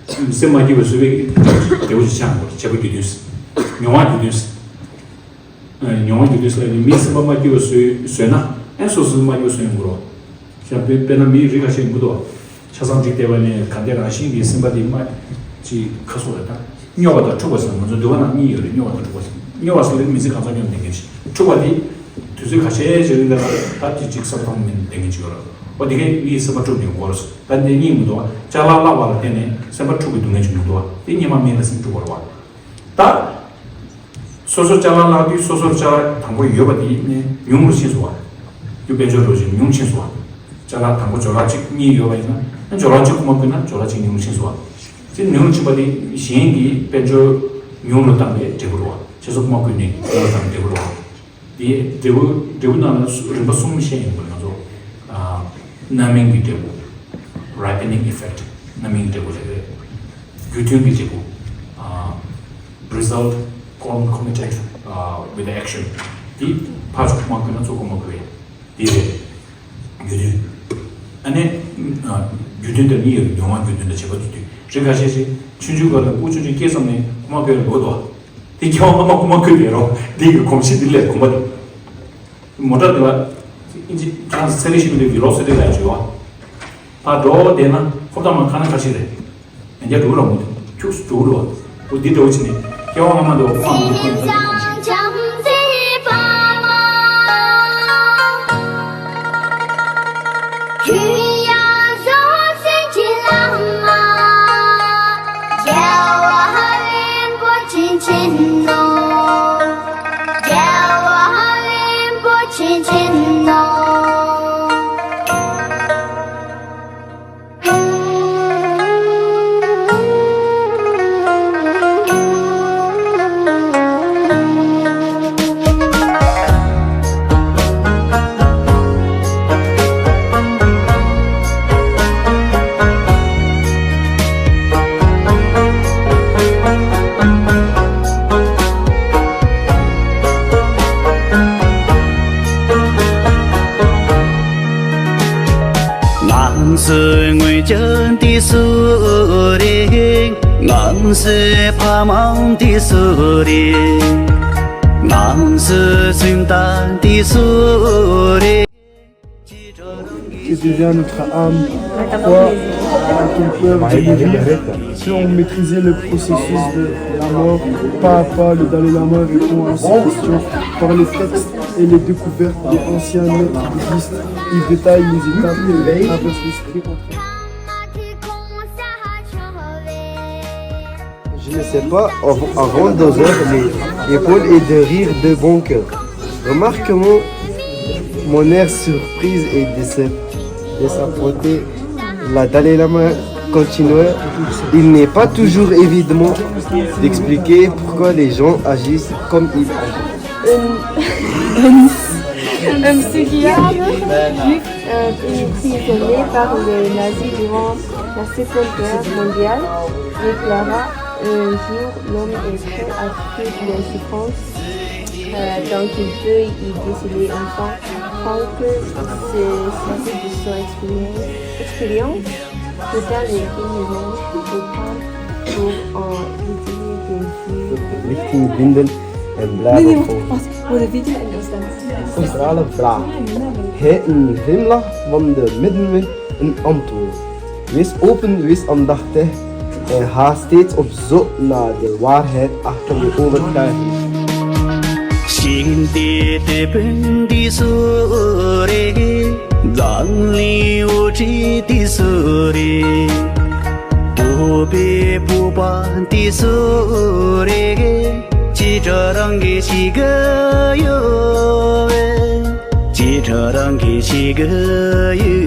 སེམས་མ་སྐྱིད་པ་བཟོ་བའི་འབྲས་བུ་ཅིག་ཆགས་འགྲོ། བྱས་པ་རྒྱུ་མཐུན་མྱོང་བ་རྒྱུ་མཐུན། མྱོང་བ་རྒྱུ་མཐུན་ཟེར་ནི་མིའི་སེམས་པ་མ་སྐྱིད་པ་བཟོས་བཟོས་ན་ཨེ་སོ་སོ་མ་སྐྱིད་པ་བཟོ་ཡོང་གི་རོ། ཞབས་པད་དཔེར་ན་མིའི་རིགས་ཁ་ཤས་མི་འདུག་ཆ་ཚང་འགྲིག་བསྡད་པ་ནས་ག་འདྲ་རང་བཞིན་གྱི་སེམས་པ་དེ་མ་ཅིག་ཁ་སོ་རེད་ད། སྨྱོ་བ་དང་འཁྲུག་པ་ཟེར་ང་ཚོ་འདུལ་བ་ནང་གཉིས་ཡོད་རེད། སྨྱོ་བ་དང་འཁྲུག་པ་ཟེར། སྨྱོ་བ་ཟེར་ལ་མི་ཚེ་གང་ཚང་སྨྱོ་བསྡད་མཁན་ཞིག་འཁྲུག་པ་དེ་དུས་ཚོད་ཁ་ཤས་ཤིག་རིང་ལ་ད་དེ་ཅིག་བསམ་བློ་གཏོང་མི་བསྡད་མཁན་ཅིག་ཡོད་རེད། འོ་དེ་གས་མིའི་སེམས་པ་འཁྲུག་ནས་འགོར་སོང་། ད་འདི་གཉིས་མི་འདུག་བ། ཅ་ལག་བརླག་པ་ལ་བརྟེན་ནས་སེམས་པ་འཁྲུག་གི་སྡུག་བསྔལ་ཅིག་མི་འདུག་བ། དེ་སྔོན་མ་མིན་ལ་སེམས་འཁྲུག་པ་རེད་བ། ད། སོ་སོར་ཅ་ལག་བརླག་དུས་སོ་སོར་ཅ་ལག་དང་པོ་ཡོད་པ་དེ་ནས་ཉུང་རུ་ཕྱིན་སོང་བ། རྒྱུ་དཔལ་འབྱོར་འགྲོ་ཞིང་ཉུང་ཕྱིན་སོང་བ། ཅ་ལག་དང་པོ་ཇོ་ལགས་གཅིག་གཉིས་ཡོད་པ་ཡིན་ན་ཇོ་ལགས་གཅིག་རྐུ་མ་རྐུས་ན་ཇོ་ལགས་གཅིག་ཉུང་རུ་ཕྱིན་སོང་བ། དེ་ཉུང་རུ་ཕྱིན་པ་དེ་གཞན་གྱི་དཔལ་འབྱོར་ཉུང་རུ་བཏང་བའི་འབྲས་བུ་རེད་བ། ཁྱེད་ཚོ་རྐུ་མ་རྐུས་ནས་ཉུང་རུ་བཏང་བའི་འབྲས་བུ་རེད་བ། དེ་འབྲས་བུ་འབྲས་བུ་ནང་ལ་རིམ་པ་གསུམ་བཤད་ཡོང་གི་རེད་ང་ཚོ། ཨ། སྣ་མིན་གྱི་འབྲས་བུ། Ripening effect. སྣ་མིན་གྱི་འབྲས་བུ་རེད། རྒྱུ་མཐུན་གྱི་འབྲས་བུ། ཨ། Result concomitant, uh, with the action. དེ་ཕར་ཚུར་མ་བཀོལ་ན་ཚུར་མ་བཀོལ་ཡ། དེ་རེད། རྒྱུ་མཐུན། ཨ་ནི། ཨ། རྒྱུ་མཐུན་དེ་གཉིས་ཡོད་རེད། མྱོང་བ་རྒྱུ་མཐུན་དང་བྱེད་པ་རྒྱུ་མཐུན། རེད། ཁ་ཤས་ཤིག་ཆུང་ཆུང་སྒང་ལ་ཕྲུ་གུ་ཆུང་ཆུང་སྐྱེས་ཙམ་ནས་རྐུན་མ་སྤོས་ལ་འགྲོ་འདུག་བ། དེ་ཁྱེད་རང་སྔ་མ་རྐུན་མ་རྐུས་པའི་རོ། དེ་གི་གོམས་གཤིས་དེ་ལས་གོམས་པ་རེད། མོ་ཊ་དེ་ལ། ཨིན་ཇི་ཁྱེད་རང་ཚོ་ཚན་རིག་ཤེས་མཁན་དེ་གི་ལོག་སོ་དེ་ལ་བྱོས་བ། ཕར་འགྲོ་བསྡད་ན་ཧོབ་ཐང་མ་ཁ་ན་ཁ་ཤས་རེད། ཡང་བསྐྱར་འགྲོ་རོགས་མོ་དེ་ཁྱུགས་སུ་འགྲོ་རོགས། འོ་འདི་འདྲ་བོ་བྱས་ནས་སྐྱེ་བ་སྔ་མ་འདྲ་བོ་རྐུན་མ་འདྲ་བོ་རྐུན་ནས་ད་འདི་གོམས་གཤིས། ང་ཚོའི་སྔོན་བྱོན་དེ་སུ་རེད། ང་ཚོའི་ཕ་མ་དེ་སུ་རེད། ང་ཚོའི་སུམ་རྟགས་དེ་སུ་རེད། Qui devient notre âme, quoi, a-t-on peur de mourir ? Si on maîtrisait le processus de la mort, pas à pas, le Dalai Lama répond à ces questions par les textes et les découvertes des anciens maîtres bouddhistes. Il détaille les étapes qui traversent l'esprit entre Je ne sais pas, av-, avant d'ouvrir les épaules et de rire de bon cœur. Remarque mon, mon air surprise et de se, de sa beauté. La Dalai Lama continue. Il n'est pas toujours évident d'expliquer pourquoi les gens agissent comme ils agissent. Un, un, un psychiatre juif, euh, emprisonné par les nazis durant la Seconde Guerre mondiale déclara un jour : « L'homme est prêt à toutes les souffrances, euh, dont il peut y déceler un temps, tant que c'est sorti de son expérience, expérience, c'est dans les minimums de temps pour en retirer des vues. » Lichten binden en blijven voor de video en Australië. Australië vraag. Hij een glimlach van de middenweg een antwoord. Wees open, wees aandachtig en ga steeds op zoek naar de waarheid achter je overtuiging. Shin te te pen di su re, dang li wo chi di su re, pu pe pu pa di su re, chi cha rang ge chi ge yo we. Chi cha rang ge chi ge yo.